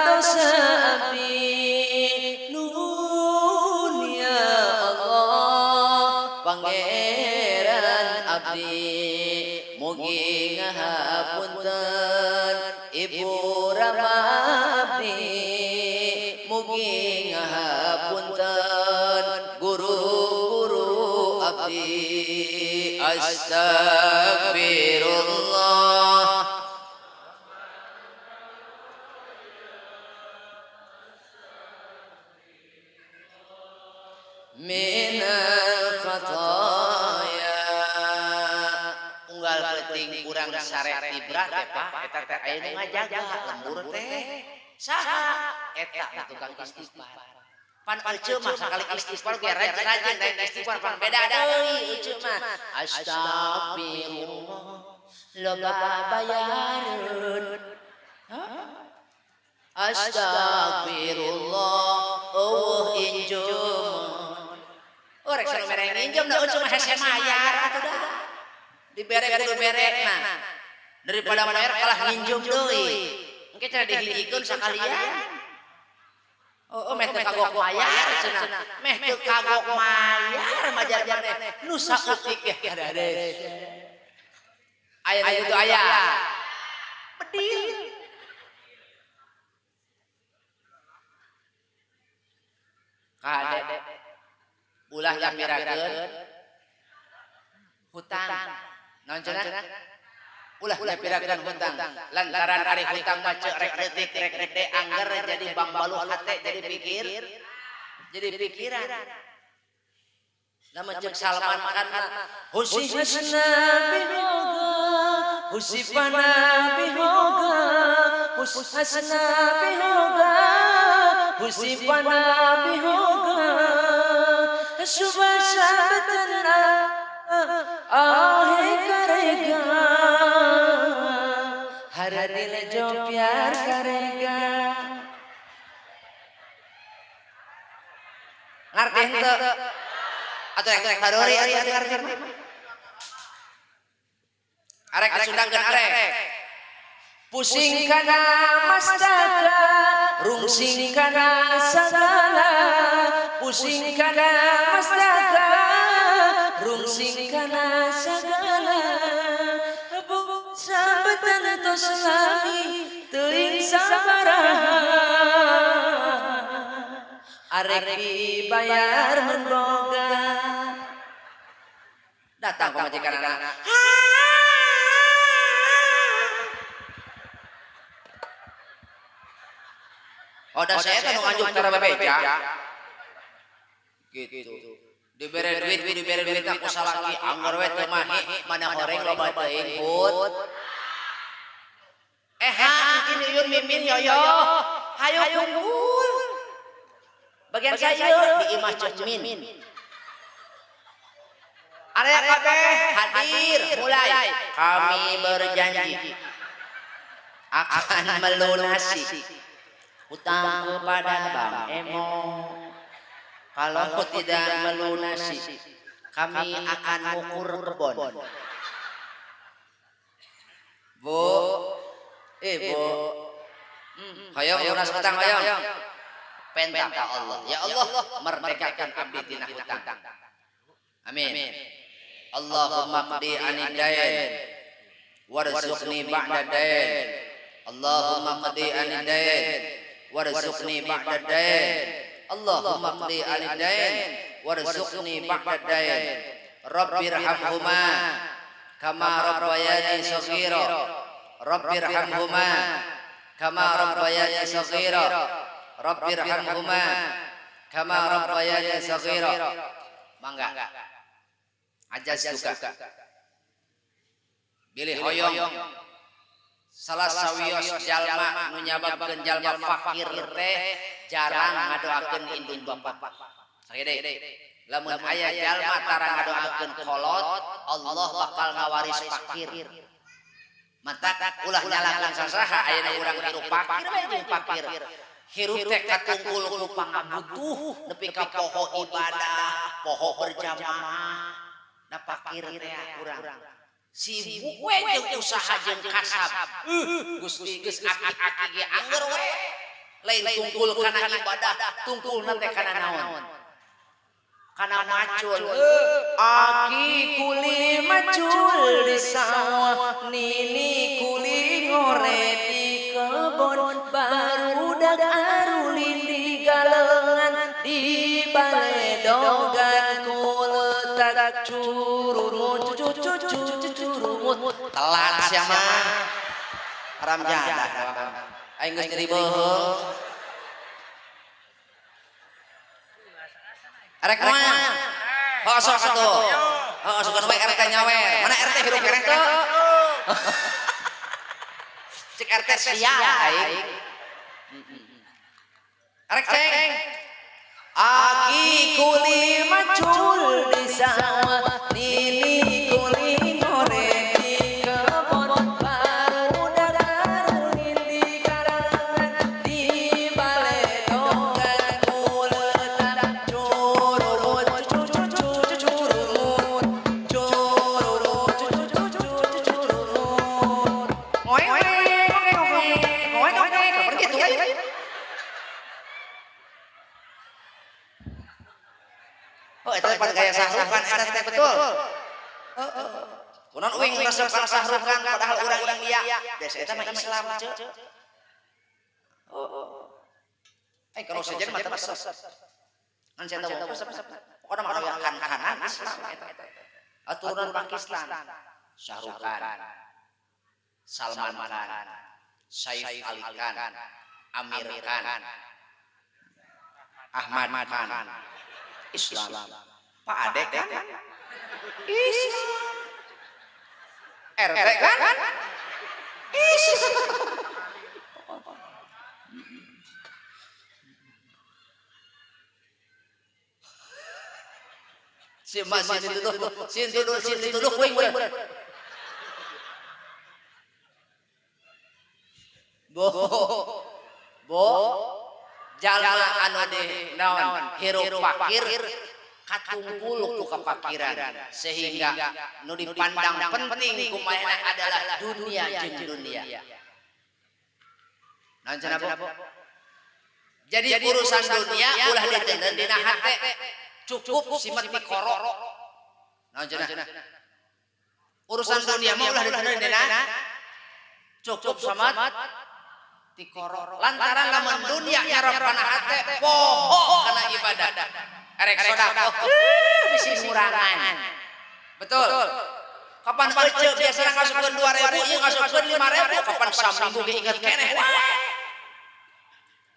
[SPEAKER 1] dosa abdi. Nun ya Allah, Pangeran abdi mugi ngapunten Ibu Rama abdi, mugi ngapunten guru-guru abdi. Astaghfirullah minal khataya. Unggal peuting urang sare tibra teh Pak, eta teh aya nu ngajaga lembur teh. Saha eta tukang istighfar. Pan eceu mah sakali istighfar ge rajin lain istighfar pan beda deui eceu mah. Astagfirullah loba bayareun. Astagfirullah eueuh injeum. Oh rek sanu mere nginjem da eceu mah hese mayar atuh da. Dibere kudu bere mah. Daripada mayar kalah nginjem deui. Engke cenah dihijikeun sakalian. Oh, meh teu kagok mayar cenah. Meh teu kagok mayar majar maneh. Nu saeutik ge hadades. Aya nu kitu aya. Bedil. Kade ulah nyapirakeun hutang. Naon cenah? Ulah nyapirakeun hutang. Lantaran ari hutang mah ceuk rek leutik rek gede angger jadi bangbaluh hate jadi pikir. Jadi pikiran. Lamun ceuk Salman Khan mah husifna bihoga, husifana bihoga, husna bihoga, husifana bihoga. Subah sabatna आहे करेगा, हर दिल जो प्यार करेगा. Ngerti henteu? Atuh rek harori atuh ngerti. Arek disundangkeun arek. Pusing kana mastaka, rungsing kana sagala. Pusing kana mastaka, rungsing kana sagala. Sabetan tos lami teuing sabaraha. Arek dibayar mun boga. Datang pamajikan anak. Oh, da saya kan nganjuk cara bebeja. Gitu. Dibere duit, dibere duit aku salaki anggar we teu mahi, mana horeng loba teuing hut. Eh ha, ini yun mimin yoyo. Hayu kumpul. Bagian sayur di imah Cekmin. Area kabeh hadir mulai. Kami berjanji akan melunasi hutang kepada Bang Emo. Kalau tidak melunasi, kami akan ngukur kebon. Bu, Bu, hayang lunas hutang hayang. Penta ka Allah. Ya Allah, merdekakan abdi tina hutang. Amin. Allahumma qdi anid dain warzuqni ba'da dain. Allahumma qdi anid dain warzuqni ba'da dain. Allahumma qdi anid dain warzuqni ba'da dain. Rabbirhamhuma kama rabbayani shaghira. Rabbirhamhuma kama rabbayani shaghira. Rabbirhamhuma kama rabbayani shaghira. Mangga. Ajas duka. Bilih hoyong salah sawios jalma nu nyababkeun jalma fakir teh jarang ngadoakeun indung bapak. Sagede. Lamun aya jalma tara ngadoakeun kolot, Allah bakal ngawaris fakir. Matak ulah nyalahkeun sasaha ayeuna urang hirup fakir we jeung fakir. Hirup teh katungkul ku pangabutuh nepi ka poho ibadah, poho berjamaah. Da fakir teh urang. Sibuk we jeung usaha jeung kasab. Gusti geus aki-aki ge angger we. Lain tungkul kana ibadah, tungkulna teh kana naon? Kana macul.
[SPEAKER 3] Aki kuli macul di sawah, nini kuli ngore di kebon, barudak arulin di galengan, di baledogan kuletak curumut curumut.
[SPEAKER 1] Telat sia mah. Haram jadah. Aing geus nyeri beuheung. Arek moal. Oh sok atuh. Oh sugan we RT nyawer. Mana RT hirup keneh teu? Cik RT sial aing. Arek ceng.
[SPEAKER 3] Aki kuli macul di sawah, nini kuli ngore di kebon, barudak arulin di karangan, di baledogan kuletak curumut curumut curumut curumut.
[SPEAKER 1] Ngoe ngoe ngoe ngoe kapan gitu ya? Oh, eta teh gaya Sahrukan eta teh betul. Heeh. Kunaon uing resep kana Sahrukan padahal urang India. Desa eta mah Islam ceu. Heeh. Eh kalau sejen mah teu resep. Ngan saya tahu resep. Pokona mah aya kan-kanan Islam eta. Aturan Pakistan. Sahrukan, Salman Khan, Saif Ali Khan, Amir Khan, Ahmad Khan. Islam. Pak Ade kan? Islam. RT kan? Islam. Si mas sin dituduh, wing. Bo, bo, jalma anu di naon hirup fakir katungkul ku kapakiran sehingga nu dipandang penting kumaha adalah dunia jeung dunia. Naon cenah Bu? Jadi urusan dunia ulah diteundeun dina hate, cukup simat tikoro. Naon cenah? Urusan dunia mah ulah diteundeun dina cukup samat tikoro. Lantaran lamun dunia nyarap kana hate poho kana ibadah. Erek sedekah bisi ngurangan. Betul. Kapan ece biasana ngasupkeun 2000 ieu ngasupkeun 5000 kapan saminggu ge inget keneh wae.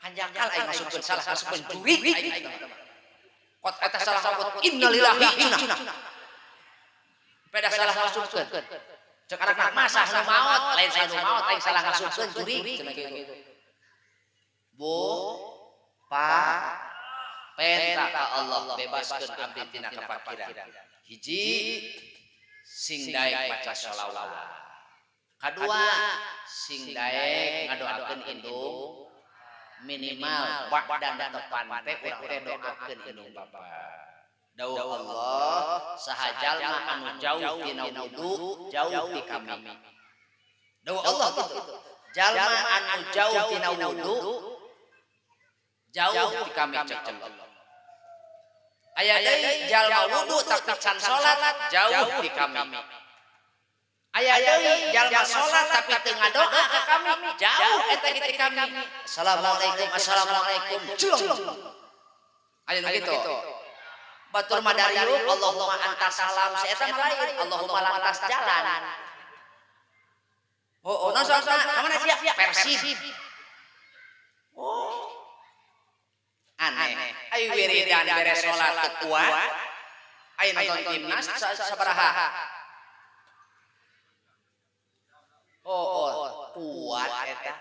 [SPEAKER 1] Hanjakal aing ngasupkeun salah ngasupkeun jurig aing. Kot eta salah kot innalillahi inna. Peda salah ngasupkeun. Cek anak masa nu maot lain salah nu maot aing salah ngasupkeun jurig cenah kitu. Bu, Pak, penta ka Allah bebaskeun abdi tina kapakiran. Hiji sing daek maca sholawat. Kadua sing daek ngadoakeun indung minimal ba'dan tepan teh urang teh doakeun indung bapa. Dawuh Allah saha jalma anu jauh tina wudu jauh ti kami. Dawuh Allah kitu. Jalma anu jauh tina wudu Jauh di kami cek Allah. Aya deui jalma wudu tapi can salat, jauh di kami. Aya deui jalma salat tapi teu ngadoa ka kami, jauh eta ti kami. Assalamualaikum, assalamualaikum. Culung. Aya nu kitu. Batur madariuk Allahumma antas salam, saeta mah lain, Allahumma lantas jalan. Oh, non salatna ka mana sia? Persib. Oh. Aneh. Ayo wiridan beres salat teu kuat. Ayo nonton timnas sabaraha? Oh, kuat eta.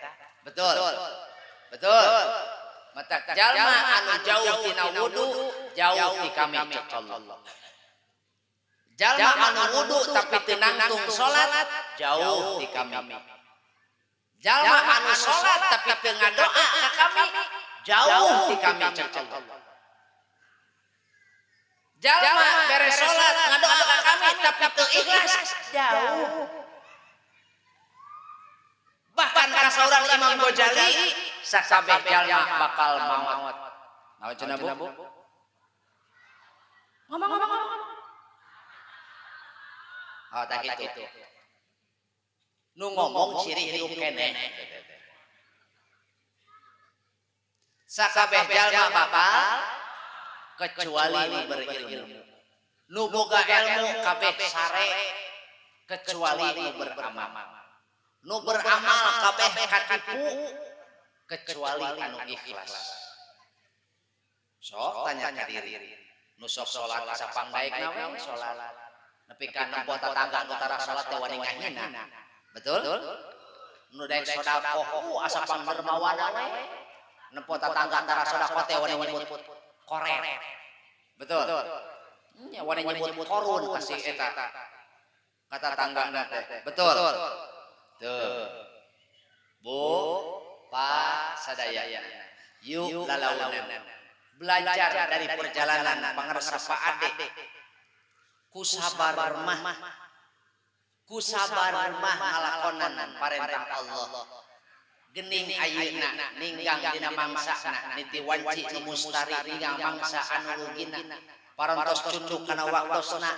[SPEAKER 1] Betul. Betul. Mata jalma anu jauh tina wudu, jauh ti kami cek Allah. Jalma anu wudu tapi teu nangtung salat, jauh ti kami. Jalma anu salat tapi teu ngadoa ka kami, jauh ti kami cek Allah. Jalma beres salat ngadoa ka kami tapi teu ikhlas, jauh. Bahkan ka saurang Imam Ghazali sakabeh jalma bakal maot. Naon cenah Bu? Ngomong ngomong ngomong. Oh, tak kitu. Nu ngomong ciri hirup keneh. Sakabeh jalma bakal kecuali nu berilmu. Nu boga ilmu kabeh sare kecuali nu beramal. Nu beramal kabeh katipu kecuali anu ikhlas. Sok tanya ka diri. Nu sok salat sapang baikna we salat. Nepi ka nempo tatangga nu tara salat teh wani ngahina. Betul? Nu daek sedekah asa pangdermawana we. Nempo tatangga tara sedekah teh wani nyebut koret. Betul? Nya wani nyebut korun kasih eta. Ka tatanggana teh. Betul? Tuh. Bu, Pak, sadaya. Yuk lalaunan. Belajar dari perjalanan pangarsa Pak Ade. Ku sabar mah. Ku sabar mah ngalakonan parentah Allah. Gening ayeuna ninggang dina mangsana niti wanci nu mustari ninggang mangsa anu rugina. Parantos cunduk kana waktosna.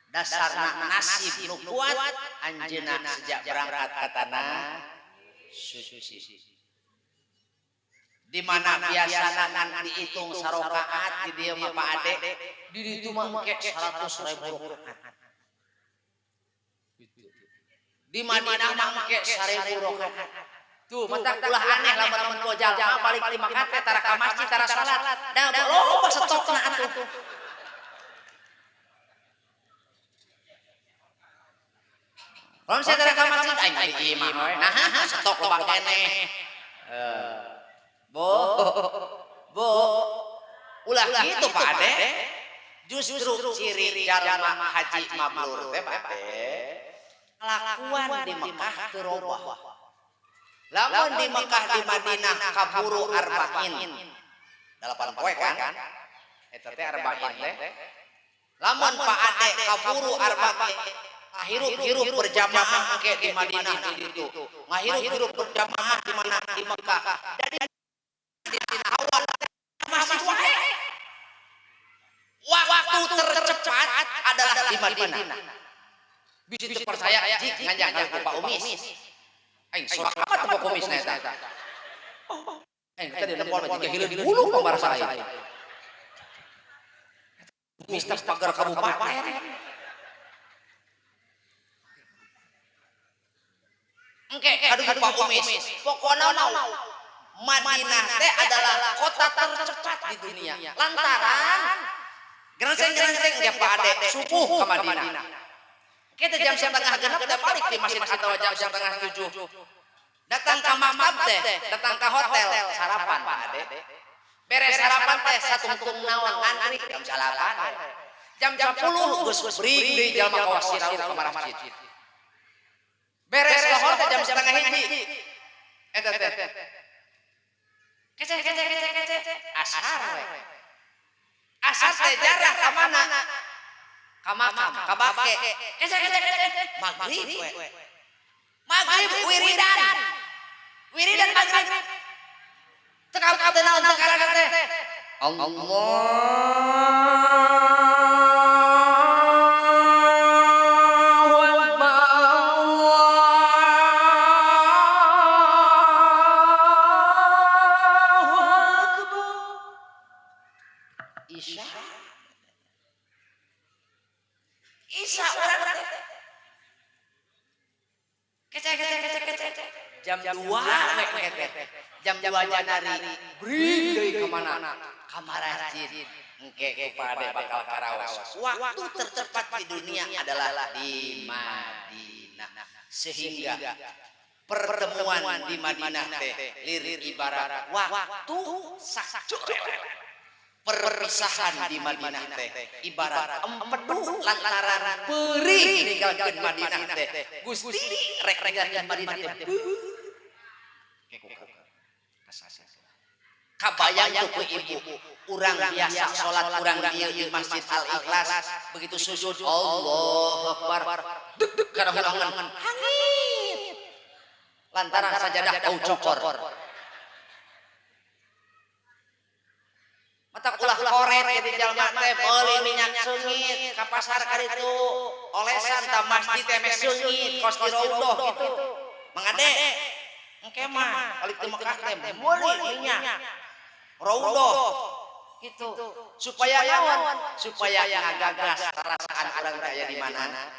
[SPEAKER 1] Dasarna nasib nu kuat anjeunna sejak berangkat ka tanah suci. Di mana biasana ngan dihitung sarokaat di dieu mah Pak Ade, di ditu mah engke 100.000 rakaat. Di Madinah mah engke 1.000 rakaat. Tuh, matak ulah aneh lamun lamun jalma balik di Makkah teh tara ka masjid tara salat. Da loba stokna atuh. Kalau misalnya tara ka masjid aing di imah we. Nah, stok loba keneh. Bu, bu, ulah gitu Pak Ade. Justru ciri jalma haji mabrur teh Pak Ade, kelakuan di Mekah teu robah. Lamun di Mekah di Madinah kaburu arba'in. 8 poe kan? Eta teh arba'in teh. Lamun Pak Ade kaburu arba'in, hirup-hirup berjamaah ke di Madinah di ditu. Ngahirup-hirup berjamaah di mana di Mekah. Jadi di awal masih wae. Waktu tercepat adalah di Madinah. Bisa terpercaya jik nganjang ka Pak Umis. Aing sorak amat teu kumis na eta. Aing tadi nempol mah jiga hileun bulu pamarasa aing. Kumis teh pagar kabupaten. Engke kadu Pak Umis. Pokona mah Madinah teh adalah kota tercepat di dunia. Lantaran gerengseng-gerengseng ge Pak Ade subuh ke Madinah. Kita jam 5:30 teh balik di masjid atau jam 6:30. Datang ke maktab teh, datang ke hotel sarapan Pak Ade. Beres sarapan teh satungtung naon ngantri jam 8. Jam 10 geus bring deui jalma ka wasirau ka masjid. Beres lohor teh jam 12:30. Eta teh. Kece kece kece kece asar we. Asar teh jarah ka mana? Ka makam, ka bake. Kece kece kece magrib we. Magrib wiridan. Wiridan magrib. Cekap teh naon teu teh? Allahu Akbar, Allahu Akbar. Isya. Isya urang teh. Kece kece kece kece. Jam 2 we teh. Jam 2 janari. Bring deui ka mana? Ka masjid. Engke kepada bakal karaos. Waktu tercepat di dunia adalah di Madinah. Sehingga pertemuan di Madinah teh lirir ibarat waktu sacurelet. Perpisahan di Madinah teh ibarat empedu lantaran perih ninggalkeun Madinah teh. Gusti rek ninggalkeun Madinah teh. Kabayang tuh ku ibu urang biasa salat urang dieu di Masjid Al Ikhlas, begitu sujud Allahu Akbar, deg deg kana hulangan hangit lantaran sajadah bau cokor. Mata ulah koret jadi jalma teh meuli minyak seungit ka pasar karitu olesan ta masjid teh meh seungit kos di raudhah gitu. Mang Ade engke mah balik ti Mekah teh meuli minyak raudhah gitu supaya naon, supaya ngagagas perasaan urang teh aya di mana,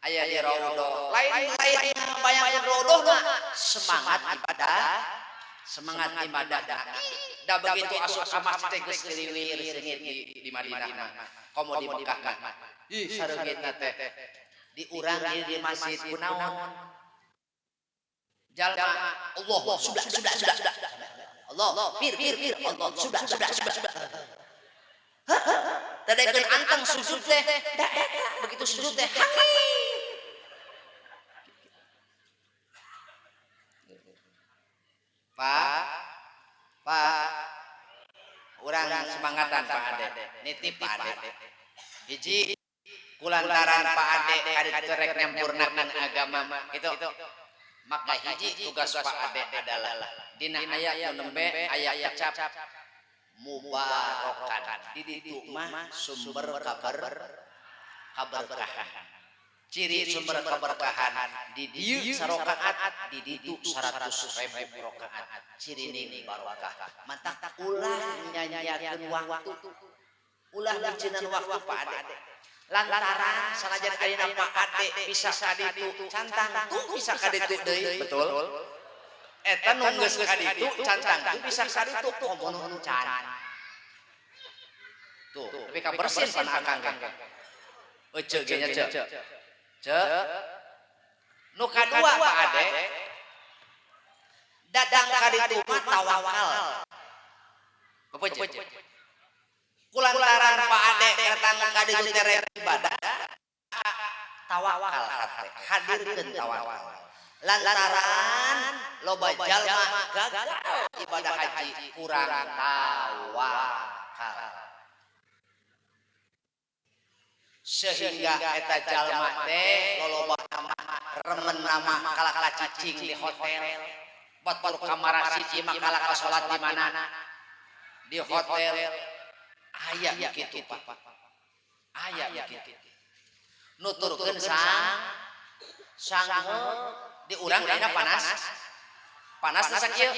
[SPEAKER 1] aya di raudhah. Lain lain bayangkeun raudhah mah semangat ibadah, semangat ibadah. Da begitu asup ka masjid teh geus liwir seungit di Madinah mah, komo di Mekah mah. Ih sareungitna teh di urang di masjid kunaon jalma Allah sudah sudah sudah sudah Allah pir pir pir Allah sudah sudah sudah sudah. Tadaikeun anteng sujud teh da begitu sujud teh hangit. Pak, Pak, urang semangatan Pak Ade, nitip Pak Ade. Hiji kulantaran Pak Ade kaditu rek nyampurnakeun agama gitu. Maka hiji tugas Pak Ade adalah dina aya nu nembe aya kecap mubarokan. Di ditu mah sumber kabar kaberkahan. Ciri sumber keberkahan di dieu sarokaat, di ditu 100.000 rakaat. Ciri barokah. Mantak ulah nyanyiakeun waktu. Ulah miceunnan waktu Pak Ade. Lantaran sanajan ayeuna Pak Ade bisa ka ditu, cantang tuh bisa ka ditu deui, betul? Eta nu geus ka ditu, cantang tuh bisa ka ditu, komo nu can. Tuh, tapi ka bersin pan akang ge. Ece ge nya ce. Ce. Nu kadua Pak Ade, dadang ka ditu mah tawakal. Bepeje. Kulantaran Pak Ade datang ka ditu teh ibadah, tawakal hate, hadirkeun tawakal. Lantaran loba jalma gagal ibadah haji kurang tawakal. Sehingga eta jalma teh loloba remen nama kalakala cicing di hotel, batur kamar siji mah kalaka salat di mana? Di hotel. Aya kitu Pak. Aya kitu. Nuturkeun sang sange di urang ayeuna panas. Panas teh sakieu.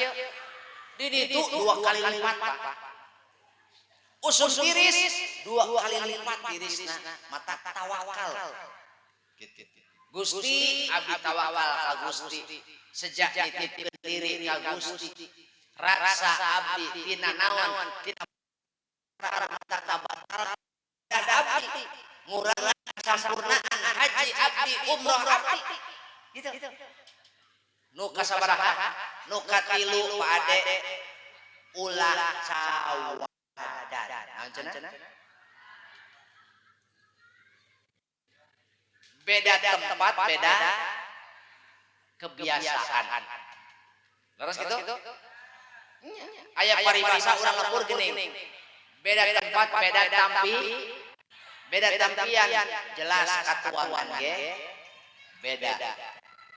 [SPEAKER 1] Di ditu 2 kali lipat Pak. Usum tiris 2 kali lipat tirisna, mata tawakal. Gusti abdi tawakal ka Gusti. Sejak nitipkeun diri ka Gusti. Rasa abdi tina naon? Tina batal abdi ngurangan kasampurnaan haji abdi umroh abdi gitu. Nu kasabaraha? Nu katilu Pak Ade ulah cawadan. Naon cenah? Beda tempat, beda kebiasaan. Leres gitu? Aya paribasa urang lembur geuning. Beda tempat, beda tampi, beda tampian, jelas katuangan ge beda.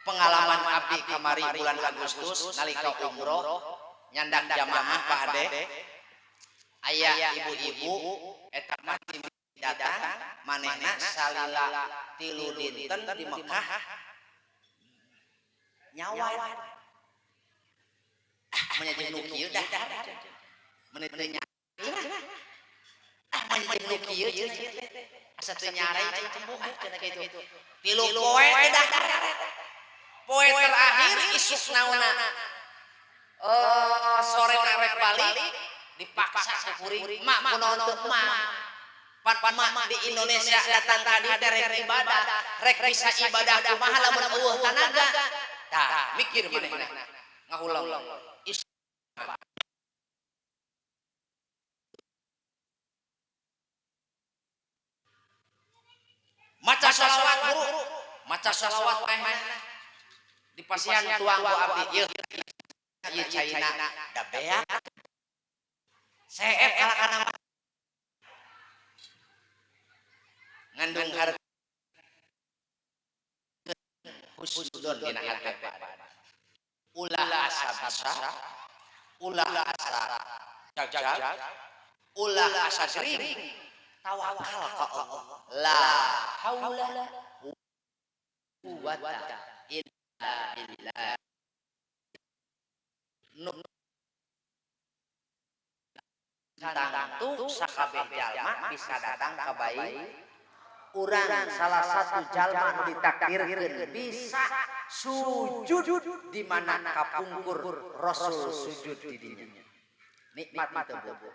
[SPEAKER 1] Pengalaman abdi kamari bulan Agustus nalika umroh Nyandak jamaah Pak Ade. Aya ibu-ibu eta mah datang manehna salila 3 dinten di Mekah nyawa. Ah manya jeung nu kieu dahar. Mun teu nya. Ah manya jeung nu kieu cenah teh. Asa teu nyarai cenah cembu ah cenah kitu. 3 poe teh dahar. Poe terakhir isuk naonna. Sore rek balik dipaksa ku kuring mak kunaon teu mak. Pan mak di Indonesia datang tadi teh rek ibadah, rek bisa ibadah kumaha lamun eueuh tanaga. Tah mikir manehna. Ngahulang. Maca shalawat guru, maca shalawat manehna. Di pasian tuang ku abdi ieu. Ieu caina da beak. Seep kalah kana ngandung harta husnudon dina hate Pak. Ulah asa bisa, ulah asa jagjag, ulah asa gering, tawakal ka Allah. La haula quwata illa billah. Tangtu sakabeh jalma bisa datang ka baik urang salah satu jalma nu ditakdirkeun bisa sujud di mana kapungkur Rasul sujud di dinya. Nikmat teu Bu.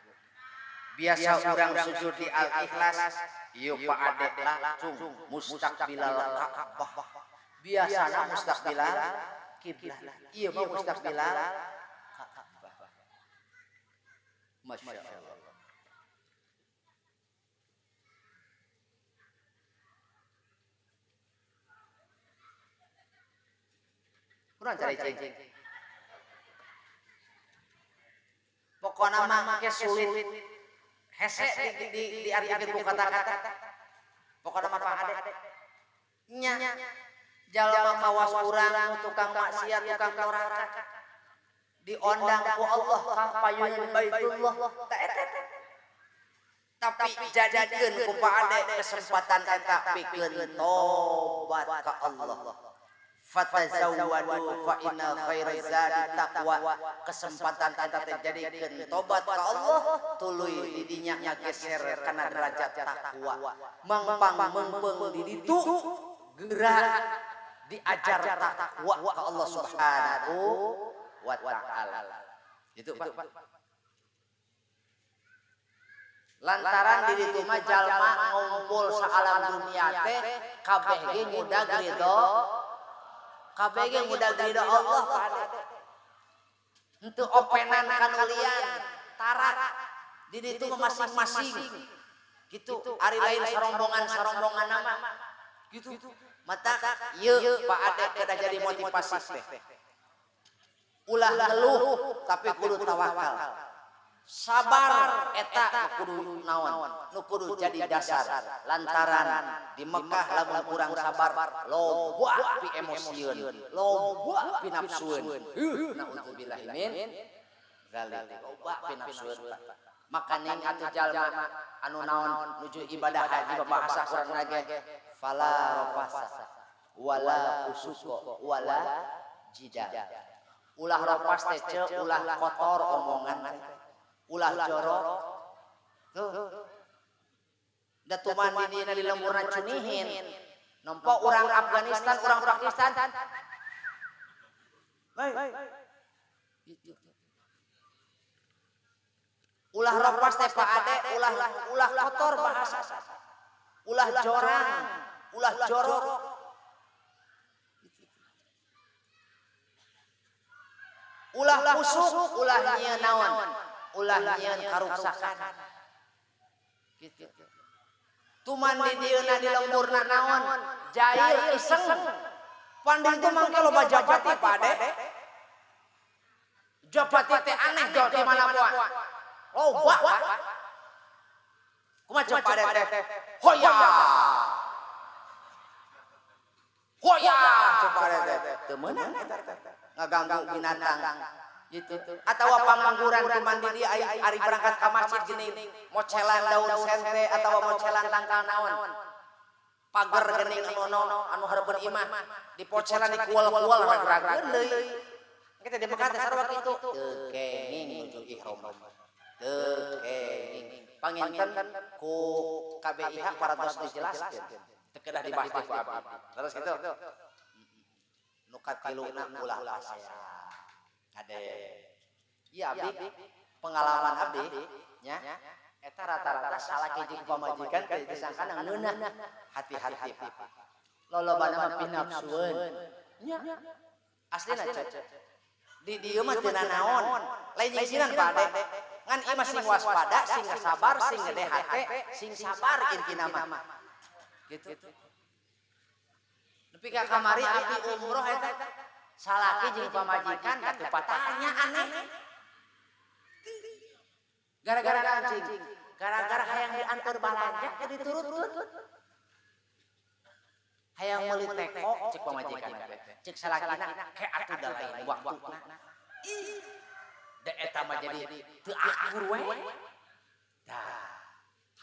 [SPEAKER 1] Biasa urang sujud di Al-Ikhlas, ieu Pak Ade langsung mustaqbilal Ka'bah. Biasana mustaqbilal kiblat. Ieu mah mustaqbilal Ka'bah. Masya Allah. Kurang cari ceng. Pokoknya mah ke sulit. Hese di diartikeun ku kata-kata. Pokoknya mah Pak Ade. Nya jalma kawas urang tukang maksiat, tukang doraka. Diondang ku Allah ka payun Baitullah. Ta eta. Tapi jadikeun ku Pak Ade kesempatan eta pikeun tobat ka Allah. Fatazawwadu fa inna khairaz zadi taqwa. Kesempatan eta teh jadikeun tobat ka Allah tuluy di dinya ngageser kana derajat takwa. Mangpang meungpeung di ditu geura diajar takwa ka Allah Subhanahu wa ta'ala. Itu Pak. Lantaran di ditu mah jalma ngumpul saalam dunia teh kabeh ge ngudag ridho. Kabeh ge ngudag ridho Allah Pak Ade. Henteu openan kanulian, tarak di ditu mah masing-masing. Gitu, ari lain sarombongan-sarombongan mah. Gitu. Mata ieu Pak Ade kedah jadi motivasi teh. Ulah ngeluh tapi kudu tawakal. Sabar eta kudu naon nu kudu jadi dasar. Lantaran di Mekah lamun kurang sabar loba pi emosieun, loba pi nafsueun. Naudzubillahi min dzalik. Loba pi nafsueun. Makaning atuh jalma anu naon nuju ibadah haji babahasa urang ge fala rafasa wala fusuqa wala jidal. Ulah rapas teh ceu, ulah kotor omongan, ulah jorok. Tuh. Da tuman di dina di lemburna cunihin. Nempo urang Afghanistan, urang Pakistan. Hei. Ulah rapas teh Pak Ade, ulah kotor bahasa. Ulah jorang, ulah jorok. Ulah busuk, ulah nyieun naon, ulah nyieun karuksakan. Gitu. Tuman di dieuna di lemburna naon, jail iseng. Panding teh mangke loba japati Pak Ade. Japati teh aneh jauh di mana poa. Loba. Kumaha Pak Ade teh? Hoya. Hoya Pak Ade teh. Teu meunang eta teh. Ngaganggu binatang. Gitu. Atawa pangangguran kuman di dieu ari berangkat ka masjid geuning mocelan daun sente atawa mocelan tangkal naon. Pager geuning anu anu hareupeun imah dipocelan dikual-kual rag-rageun deui. Kita di Mekah teh sarua kitu. Teu kenging nuju ihram. Teu kenging. Panginten ku KBIH parantos dijelaskeun. Teu kedah dibahas ku abdi. Terus kitu. Nu katiluna ulah pasea. Kade. Iya abdi pengalaman abdi nya eta rata-rata salaki jeung pamajikan teh disangkana ngeunah hati-hati. Lolobana mah pinapsueun. Nya. Aslina cek. Di dieu mah teu nanaon. Lain nyingsiran Pak Ade. Ngan ieu mah sing waspada, sing sabar, sing gede hate, sing sabar intina mah. Gitu. Nepi ka kamari abdi umroh eta salaki jeung pamajikan katuh patanya aneh. Gara-gara anjing, gara-gara hayang diantar balanja teu diturutkeun. Hayang meuli teko cek pamajikan teh. Cek salakina ke atuh da lain waktuna. Ih, da eta mah jadi teu akur we. Tah,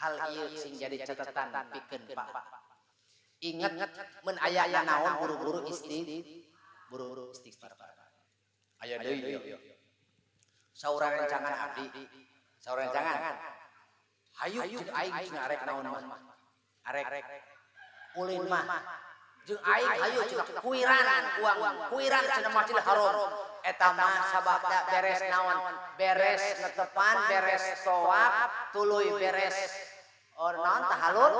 [SPEAKER 1] hal ieu sing jadi catatan pikeun Pak. Ingat mun aya naon buru-buru buru-buru istighfar. Aya deui ieu. Saurang rencangan abdi, saurang rencangan. Hayu jeung aing cenah arek naon mah. Arek ulin mah. Jeung aing hayu cenah kuiran uang, kuiran cenah Masjidil Haram. Eta mah sababna beres naon? Beres netepan, beres tawaf, tuluy beres oh naon tahalul.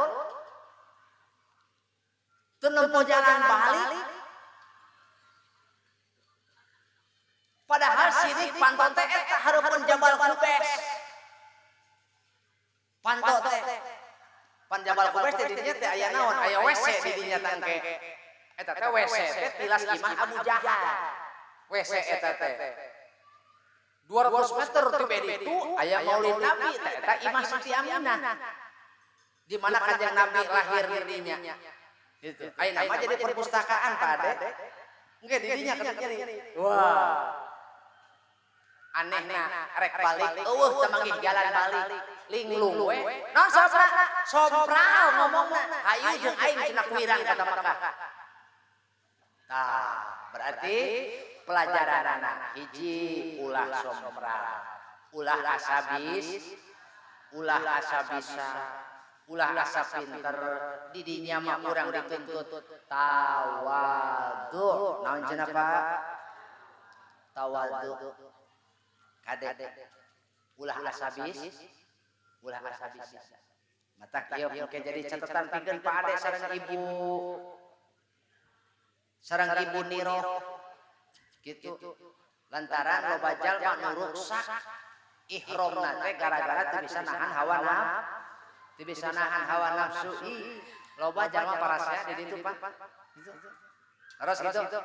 [SPEAKER 1] Teu nempo jalan balik. Padahal sirik panto teh eta hareupeun Jabal Kubes. Panto teh. Pan Jabal Kubes teh didinya teh aya naon? Aya WC di dinya tangke. Eta teh WC teh tilas imah Abu Jahal. WC eta teh. 200 meter ti bedi itu aya Maulid Nabi teh eta imah Siti Aminah. Di mana Kanjeng Nabi lahir di dinya. Gitu. Ayeuna mah jadi perpustakaan Pak Ade. Engke di dinya ketinggalan. Wah. Anehna rek balik eueuh teu manggih jalan balik linglung we. Naon sababna? Sompral ngomongna. Hayu jeung aing cenah kuirang ka Mekah. Tah, berarti pelajaranana hiji ulah sompral, ulah asabis, ulah asabisa, ulah asa pinter. Di dinya mah urang dituntut tawadhu. Naon cenah Pak? Tawadhu. Kade ulah asabis, ulah asabis. Mata kieu mungkin jadi catatan pikeun Pak Ade sareng Ibu. Sareng Ibu Niro. Gitu. Lantaran loba jalma nu ruksak ihramna teh gara-gara teu bisa nahan hawa nafsu. Teu bisa nahan hawa nafsu. Ih, loba jalma parasea di ditu Pak. Gitu. Terus gitu.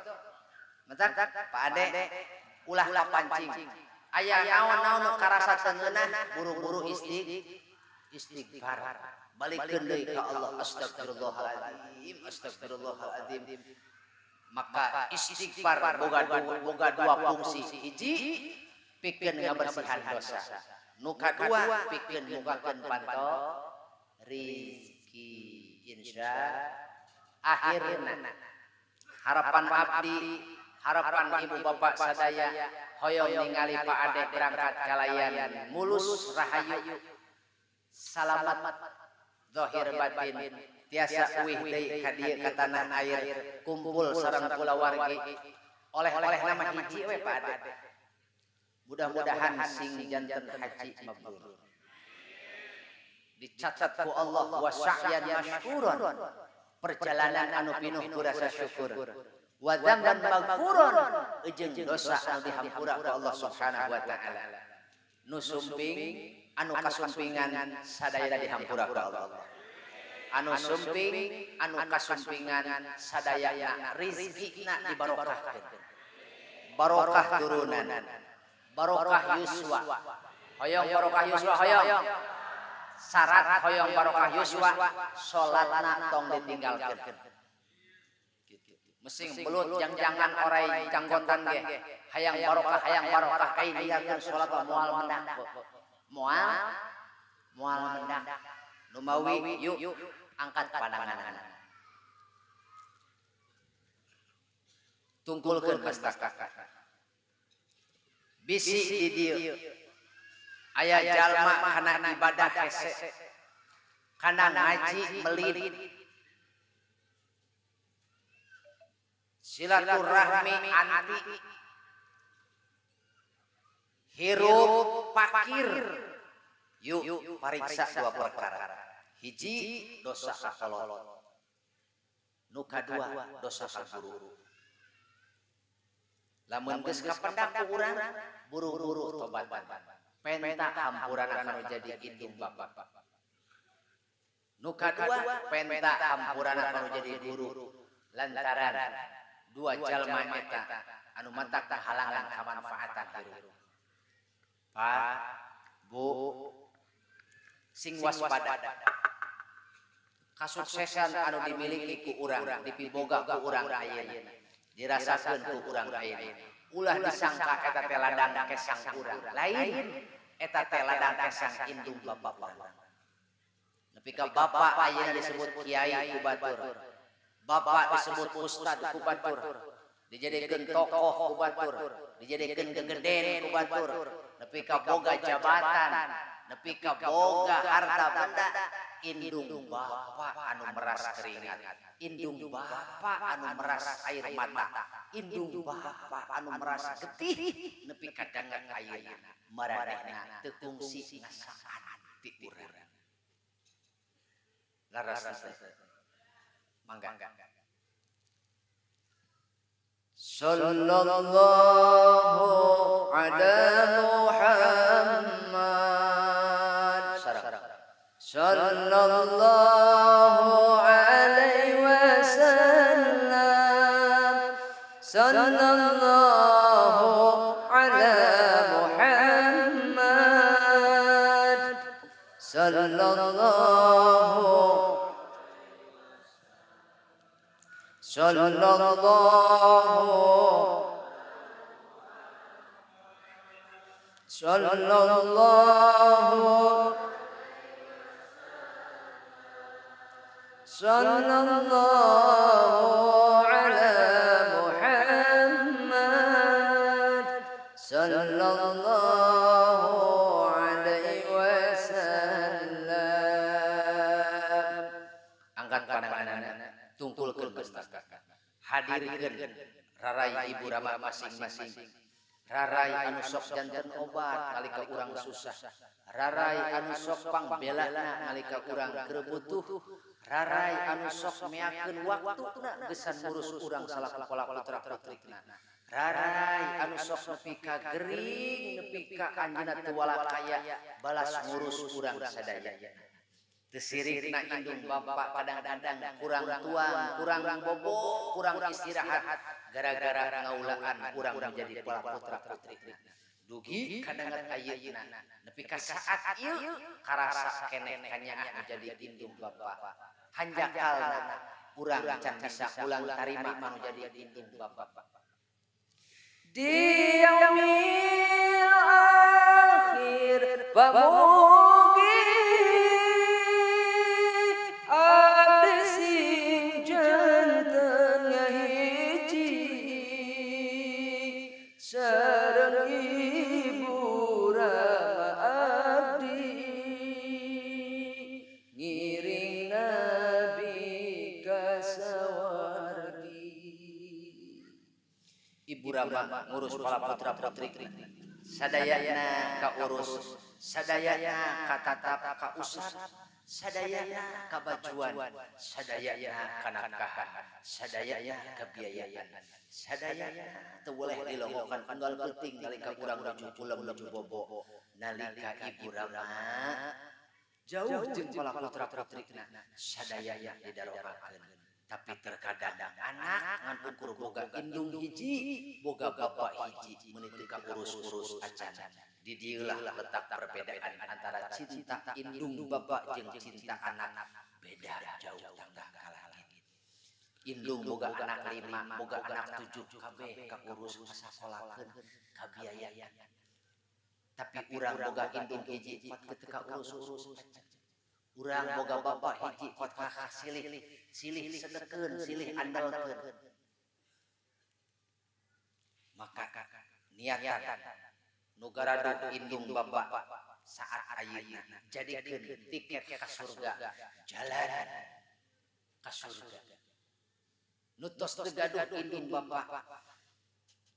[SPEAKER 1] Mentak Pak Ade ulah kapancing. Aya naon-naon nu karasa teu ngeunah buru-buru istighfar. Balikeun deui ka Allah, astagfirullahaladzim, astagfirullahaladzim. Maka istighfar boga dua fungsi. Hiji pikeun ngabersihan dosa. Nu kadua pikeun mugakeun panto rizki insya akhirna. Harapan abdi, harapan ibu bapak sadaya hoyong ningali Pak Ade berangkat kalayan mulus rahayu salamat zahir batin tiasa uih deui ka dieu ka tanah air kumpul sareng kulawargi oleh-oleh nama hiji we Pak Ade. Mudah-mudahan sing janten haji mabrur dicatat ku Allah wa sa'yan masykuron, perjalanan anu pinuh ku rasa syukur, wa dzamban maghfuron, jeung dosa anu dihampura ku Allah Subhanahu wa taala. Nu sumping anu kasumpingan sadaya dihampura ku Allah. Anu sumping anu kasumpingan sadayana rizkina dibarokahkeun. Barokah turunan, barokah yuswa. Hoyong barokah yuswa hoyong. Syarat hoyong barokah yuswa salatna tong ditinggalkeun. Mesing belut jang-jangan orai janggotan ge hayang barokah kai ninggalkeun salat moal mendak. Moal moal mendak. Numawi yuk angkat pandangan. Tungkulkeun pastaka. Bisi di dieu. Aya jalma kana ibadah hese. Kana ngaji melin. Silaturahmi anti. Hirup pakir. Yuk pariksa dua perkara. Hiji dosa kakolot. Nu kadua dosa ka guru. Lamun geus kapendak ku urang buru-buru tobat. Penta hampurana kanu jadi indung bapak. Nu kadua penta hampurana kanu jadi guru. Lantaran dua jalma eta anu matak halangan kamanfaatan hirup. Pak, Bu, sing waspada. Kasuksesan anu dimiliki ku urang, dipiboga ku urang ayeuna, dirasakeun ku urang ayeuna. Ulah disangka eta teh ladang kesang urang. Lain eta teh ladang kesang indung bapak urang. Nepi ka bapak ayeuna disebut kiai ku batur. Bapak disebut ustad ku batur. Dijadikeun tokoh ku batur, dijadikeun gegeden ku batur. Nepi ka boga jabatan, nepi ka boga harta benda, indung bapak anu meras keringat, indung bapak anu meras air mata, indung bapak anu meras getih, nepi ka dangan ayeuna maranehna teu kungsi ngasaan ti urang. Laras teh. Mangga.
[SPEAKER 2] Sallallahu ala Muhammad. Sallallahu alaihi wasallam. Sallallahu ala Muhammad. Sallallahu sallallahu sallallahu sallallahu ala Muhammad sallallahu alaihi wasallam.
[SPEAKER 1] Angkat pandangan, tungkulkeun pastaka. Hadirkeun rarai ibu rama masing-masing. Rarai anu sok janten obat nalika urang susah. Rarai anu sok pangbelana nalika urang keur butuh. Rarai anu sok meakeun waktuna gesan ngurus urang salaku pola putra putrina. Rarai anu sok nepi ka gering nepi ka anjeunna teu walakaya balas ngurus urang sadaya. Teu sirikna indung bapak kadang-kadang kurang tuang, kurang bobo, kurang istirahat gara-gara ngaulaan urang menjadi pola putra putrina. Dugi kadangan ayeuna nepi ka saat ieu karasa keneh kanyaah menjadi indung bapak. Hanjakalna urang can bisa ulang tarima anu jadi indung bapak.
[SPEAKER 3] Di yaumil akhir pamugi abdi sing janten ngahiji sareng ibu rama abdi ngiring nabi ka sawargi.
[SPEAKER 1] Ibu rama ngurus para putra putri sadayana kaurus, sadayana katatap kausap, sadayana kabajuan, sadayana kanafkahan, sadayana kebiayaan, sadayana teu boleh dilongokan unggal peuting nalika urang nuju pulang nuju bobo. Nalika ibu rama jauh jeung para putra putrina sadayana didarokakeun. Tapi terkadang anak ngan ukur boga indung hiji, boga bapak hiji, meuni teu kaurus-urus acan. Di dieulah letak perbedaan antara cinta indung bapak jeung cinta anak, beda jauh tangga ka langit. Indung boga anak 5, boga anak 7, kabeh kaurus kasakolakeun, kabiayaan. Tapi urang boga indung hiji kot teu kaurus-urus. Urang boga bapak hiji kot kasilih, silih sedekeun, silih andalkeun. Maka niatan nu garaduh indung bapak saat ayeuna jadikeun tiket ka surga, jalan ka surga. Nu tos teu gaduh indung bapak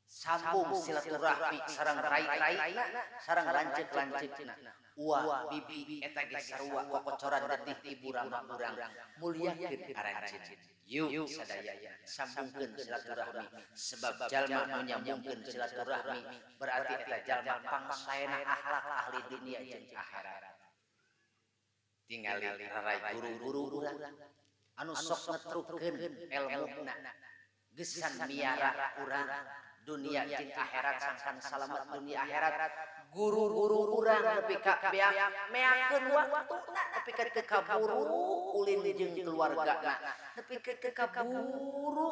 [SPEAKER 1] sambung silaturahmi sareng rai-raina, sareng lanceuk-lanceukna. Uwa bibi eta ge sarua kokocoran getih ibu rama urang, mulyakeun aranjeun. Yuk sadaya sambungkeun silaturahmi, sebab jalma nu nyambungkeun silaturahmi berarti eta jalma pangsaena akhlak ahli dunia jeung akhirat. Tingali rarai guru-guru urang anu sok ngetrukeun elmuna, gesan miara urang dunia jeung akhirat sangkan salamet dunia akhirat. Guru-guru urang nepi ka beak meakeun waktuna nepi ka teu kaburu ulin jeung keluargana, nepi ka teu kaburu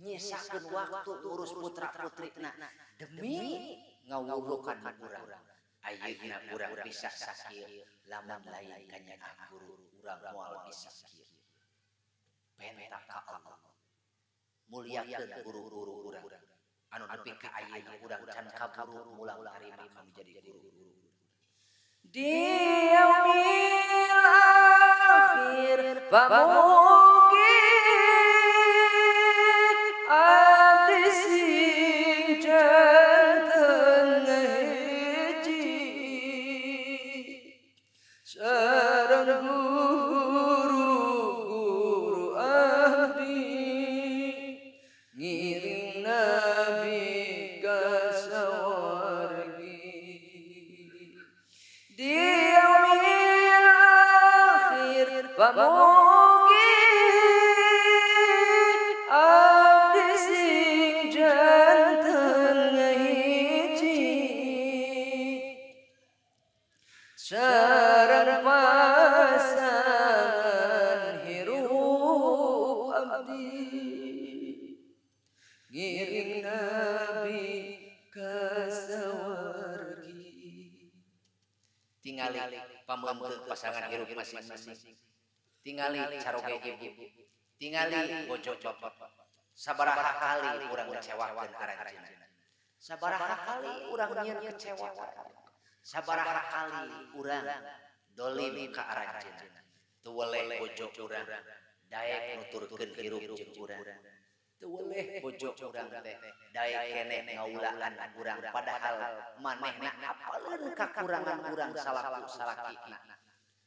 [SPEAKER 1] nyisakeun waktu urus putra-putrina demi ngawulukan urang. Ayeuna urang bisa sakieu lamun lain kanyaah guru urang moal bisa kieu. Penta ka Allah, mulyakeun guru-guru urang anu nepi ka ayeuna urang can kaburu mulang tarima kami jadi guru-guru.
[SPEAKER 3] Di yaumil akhir pamugi abdi sing janten hiji sareng guru-guru abdi ngiring Nabi ka sawargi. Di yaumil akhir pamugi abdi sing janten hiji sareng pasangan hirup abdi ngiring Nabi ka sawargi.
[SPEAKER 1] Tingali pameungkeun pasangan hirup masing-masing, tingali caroge ibu, tingali bojo bapak. Sabaraha kali urang ngecewakeun aranjeunna, sabaraha kali urang nyieun kecewa, sabaraha kali urang dolim ka aranjeunna. Teu weleh bojo urang daek nuturkeun hirup jeung urang, teu weleh bojo urang teh daek keneh ngaulaan urang, padahal manehna apaleun kakurangan urang salaku salakina.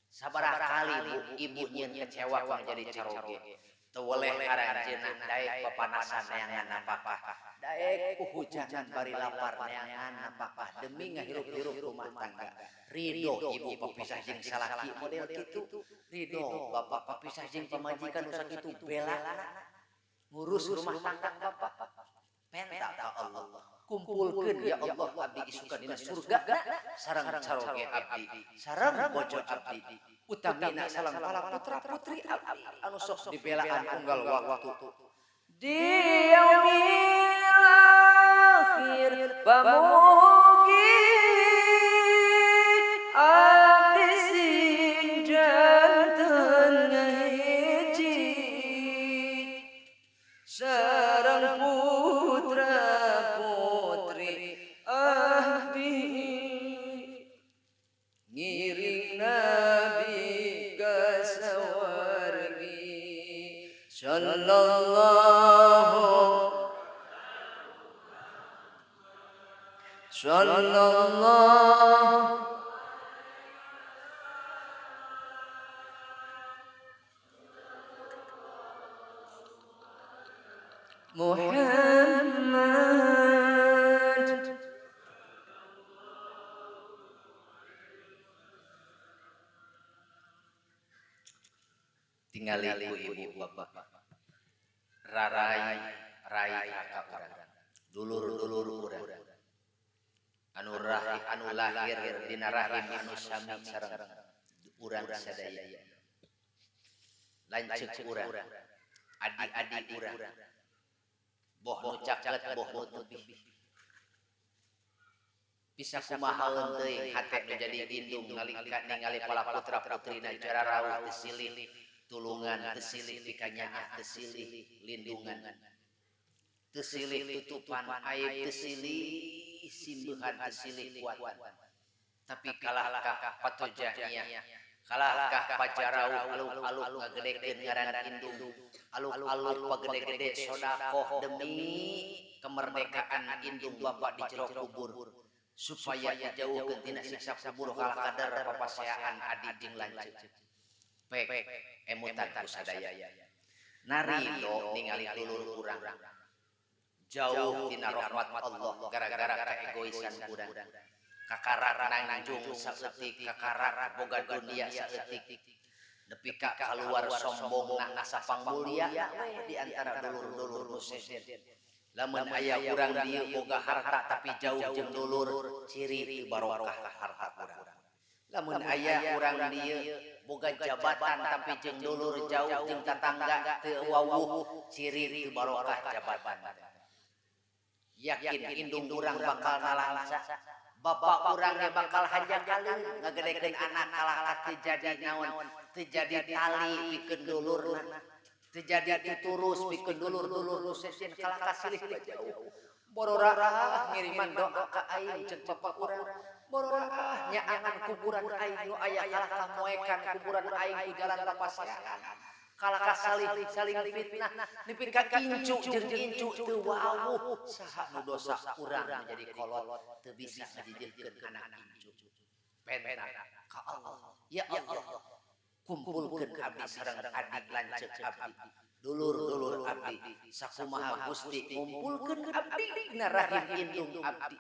[SPEAKER 1] Sabaraha kali bu ibu nyieun kecewa kang jadi caroge, teu weleh aranjeunna daek papanasan neangan napakah, daek kuhujanan bari lapar neangan napakah demi ngahirup-hirup rumah tangga. Ridho ibu papisah jeung salaki model kitu, ridho bapak papisah jeung pamajikan nu sakitu belana ngurus rumah tangga bapak. Penta ka Allah, kumpulkeun ya Allah abdi isukan dina surga sareng caroge abdi, sareng bojo abdi, utamina sareng para putra putri abdi anu sok dibelaan unggal waktu.
[SPEAKER 3] Di yaumil akhir pamugi abdi sing janten hiji sareng putra putri abdi ngiring Nabi ka sawargi. Sallallahu sallallahu Muhammad.
[SPEAKER 1] Tingali ku ibu bapak rarai rai raka urang, dulur-dulur urang anu rahi anu lahir dina rahim anu sami sareng urang sadaya, lanceuk urang Adik-adik urang boh nu caket boh nu tebih bisa kumahaeun teuing hate nu jadi indung nalika ningali pala putra putrina jararauh teu silih tulungan, teu silih pikanyaah, teu silih lindungan, teu silih tutupan aib, teu silih simbeuhan, teu silih kuatan. Tapi kalahkah patojahnya, kalahkah pajarauh aluk-aluk ngagedekeun ngaran indung, aluk-aluk pagede-gede sodakoh demi kemerdekaan indung bapak di jero kubur supaya dijauhkeun tina siksa kubur kalah kadar papaseaan adi jeung lanceuk. Pek emutan ku sadaya narido ningali dulur urang jauh tina rahmat Allah gara-gara keegoisan urang, kakarak nangjung saeutik, kakarak boga dunia saeutik, nepi ka kaluar sombongna asa pangmulia we di antara dulur-dulur nu sejen. Lamun aya urang dieu boga harta tapi jauh jeung dulur, ciri teu barokah harta urang. Lamun aya urang dieu boga jabatan tapi jeung dulur jauh jeung tatangga teu wawuh, ciri teu barokah jabatan. Yakin indung urang bakal nalangsa, bapak urang ge bakal hanjakaleun ngagedekeun anak kalah ka teu jadi naon, teu jadi tali pikeun dulurna, teu jadi tuturus pikeun dulur-dulur nu sejen kalah ka silih jauh. Bororaah ngiriman doa ka aing ceuk bapak urang, bororaah nyaangan kuburan aing nu aya kalah ka moekan kuburan aing ku jalan papaseaan, kalah ka saling fitnah nepi ka incu jeung incu teu wawuh. Saha nu dosa urang menjadi kolot teu bisa ngajijihkeun anak incu. Penta ka Allah, ya Allah, kumpulkeun abdi sareng adik lanceuk abdi, dulur-dulur abdi, sakumaha Gusti ngumpulkeun abdi dina rahim indung abdi.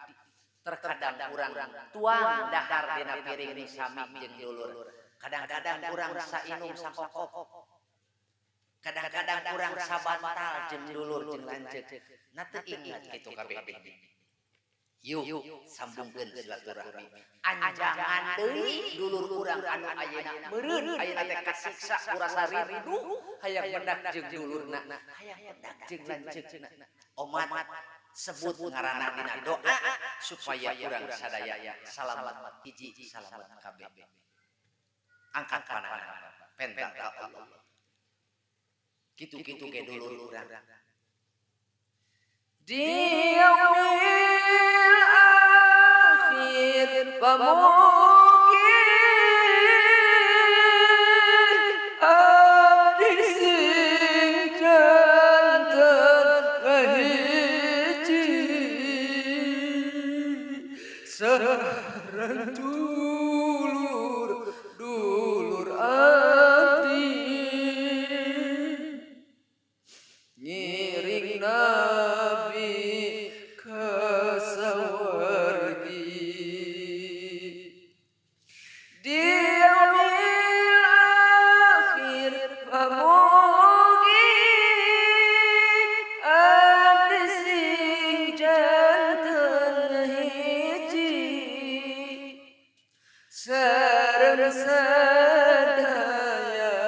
[SPEAKER 1] Terkadang urang tuang dahar dina piring nu sami jeung dulur, kadang-kadang urang sainum sakokop, kadang-kadang urang sabantal jeung dulur jeung lanceuk. Na teu ingat kitu kabeh. Yuk sambungkeun silaturahmi. Anjangan deui dulur urang anu ayeuna meureun ayeuna teh kasiksa ku rasa rindu hayang mendak jeung dulurna, hayang mendak jeung lanceukna. Omat sebut ngaranna dina doa supaya urang sadaya salamet hiji salamet kabeh. Angkat panangan penta ka Allah. Kitu-kitu ge dulur urang.
[SPEAKER 3] Di yaumil akhir pamugi abdi sing janten ngahiji sareng dulur dulur abdi ngiring Nabi ka sawargi. Di yaumil akhir pamugi abdi sing janten hiji sareng sadaya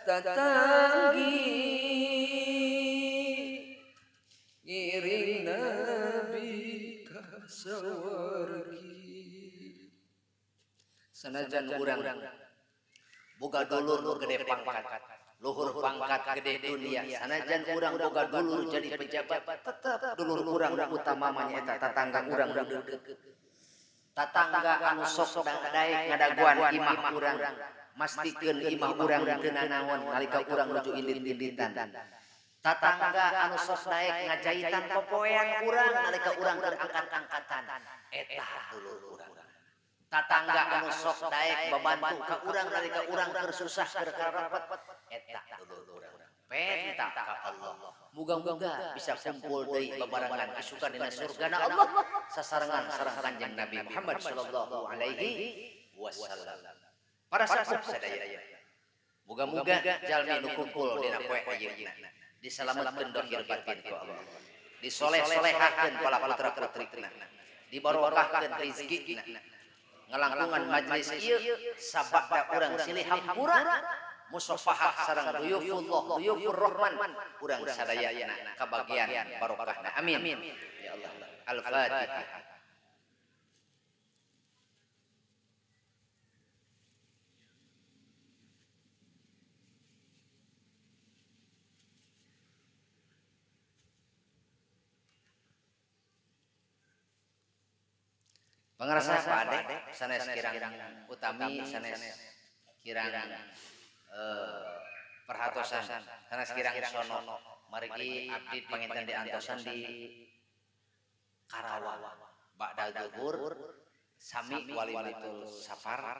[SPEAKER 3] tatanggi ngiring Nabi ka sawargi.
[SPEAKER 1] Sanajan urang boga dulur nu gede pangkat, luhur pangkat gede dunia, sanajan urang boga dulur jadi pejabat, tetep dulur urang nu utama mah nyaeta tatangga urang nu deukeut. Tatangga anu sok daek ngadaguan imah urang, mastikeun imah urang teu nanaon nalika urang nuju indit-inditan. Tatangga anu sok daek ngajaitan popoean urang nalika urang keur angkat-angkatan, eta dulur urang. Tatangga anu sok daek babantu ka urang nalika urang keur susah keur karepet, eta dulur urang. Penta ka Allah. Muga-muga bisa kumpul deui babarengan isukan dina surgana Allah sasarengan sareng Kanjeng Nabi Muhammad sallallahu alaihi wasallam. Para sepuh sadaya, muga-muga jalmi nu kumpul dina poe ayeuna disalametkeun dohir batin ku Allah, disoleh-solehakeun para putra-putrina, dibarokahkeun rizkina, ngalangkungan majelis ieu sabada urang silih hampura. Musafahah sareng duyufullah duyufur rahman urang sadayana kabagian barokahna. Amin. Ya Allah. Al-Fatihah. Pangarsa Pak Ade sanes kirang utami sanes kirang perhatosan sanes kirang sono margi abdi panginten diantosan di Karawang ba'da zuhur sami walimatul safar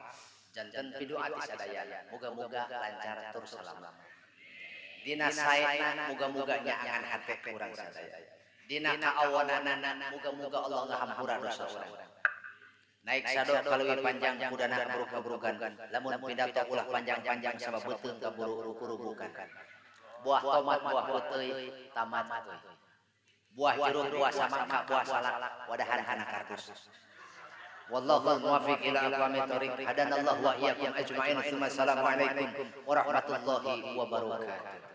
[SPEAKER 1] janten pidu'a ti sadaya muga-muga lancar tur salamat dina saena muga-muga nyaangan hate urang sadaya dina kaawonanana muga-muga Allah ngahampura dosa urang. Naik sado kaleuwih panjang kudana buruk-burukan lamun pidato ulah panjang-panjang sabab beuteung kaburu kurubukan. Buah tomat buah peuteuy tamat teuy. Buah jeruk buah samangka buah salak wadahan kana kardus. Wallahu muwaffiq ila aqwamit thoriq. Hadanallahu wa iyyakum ajmain. Assalamualaikum warahmatullahi wabarakatuh.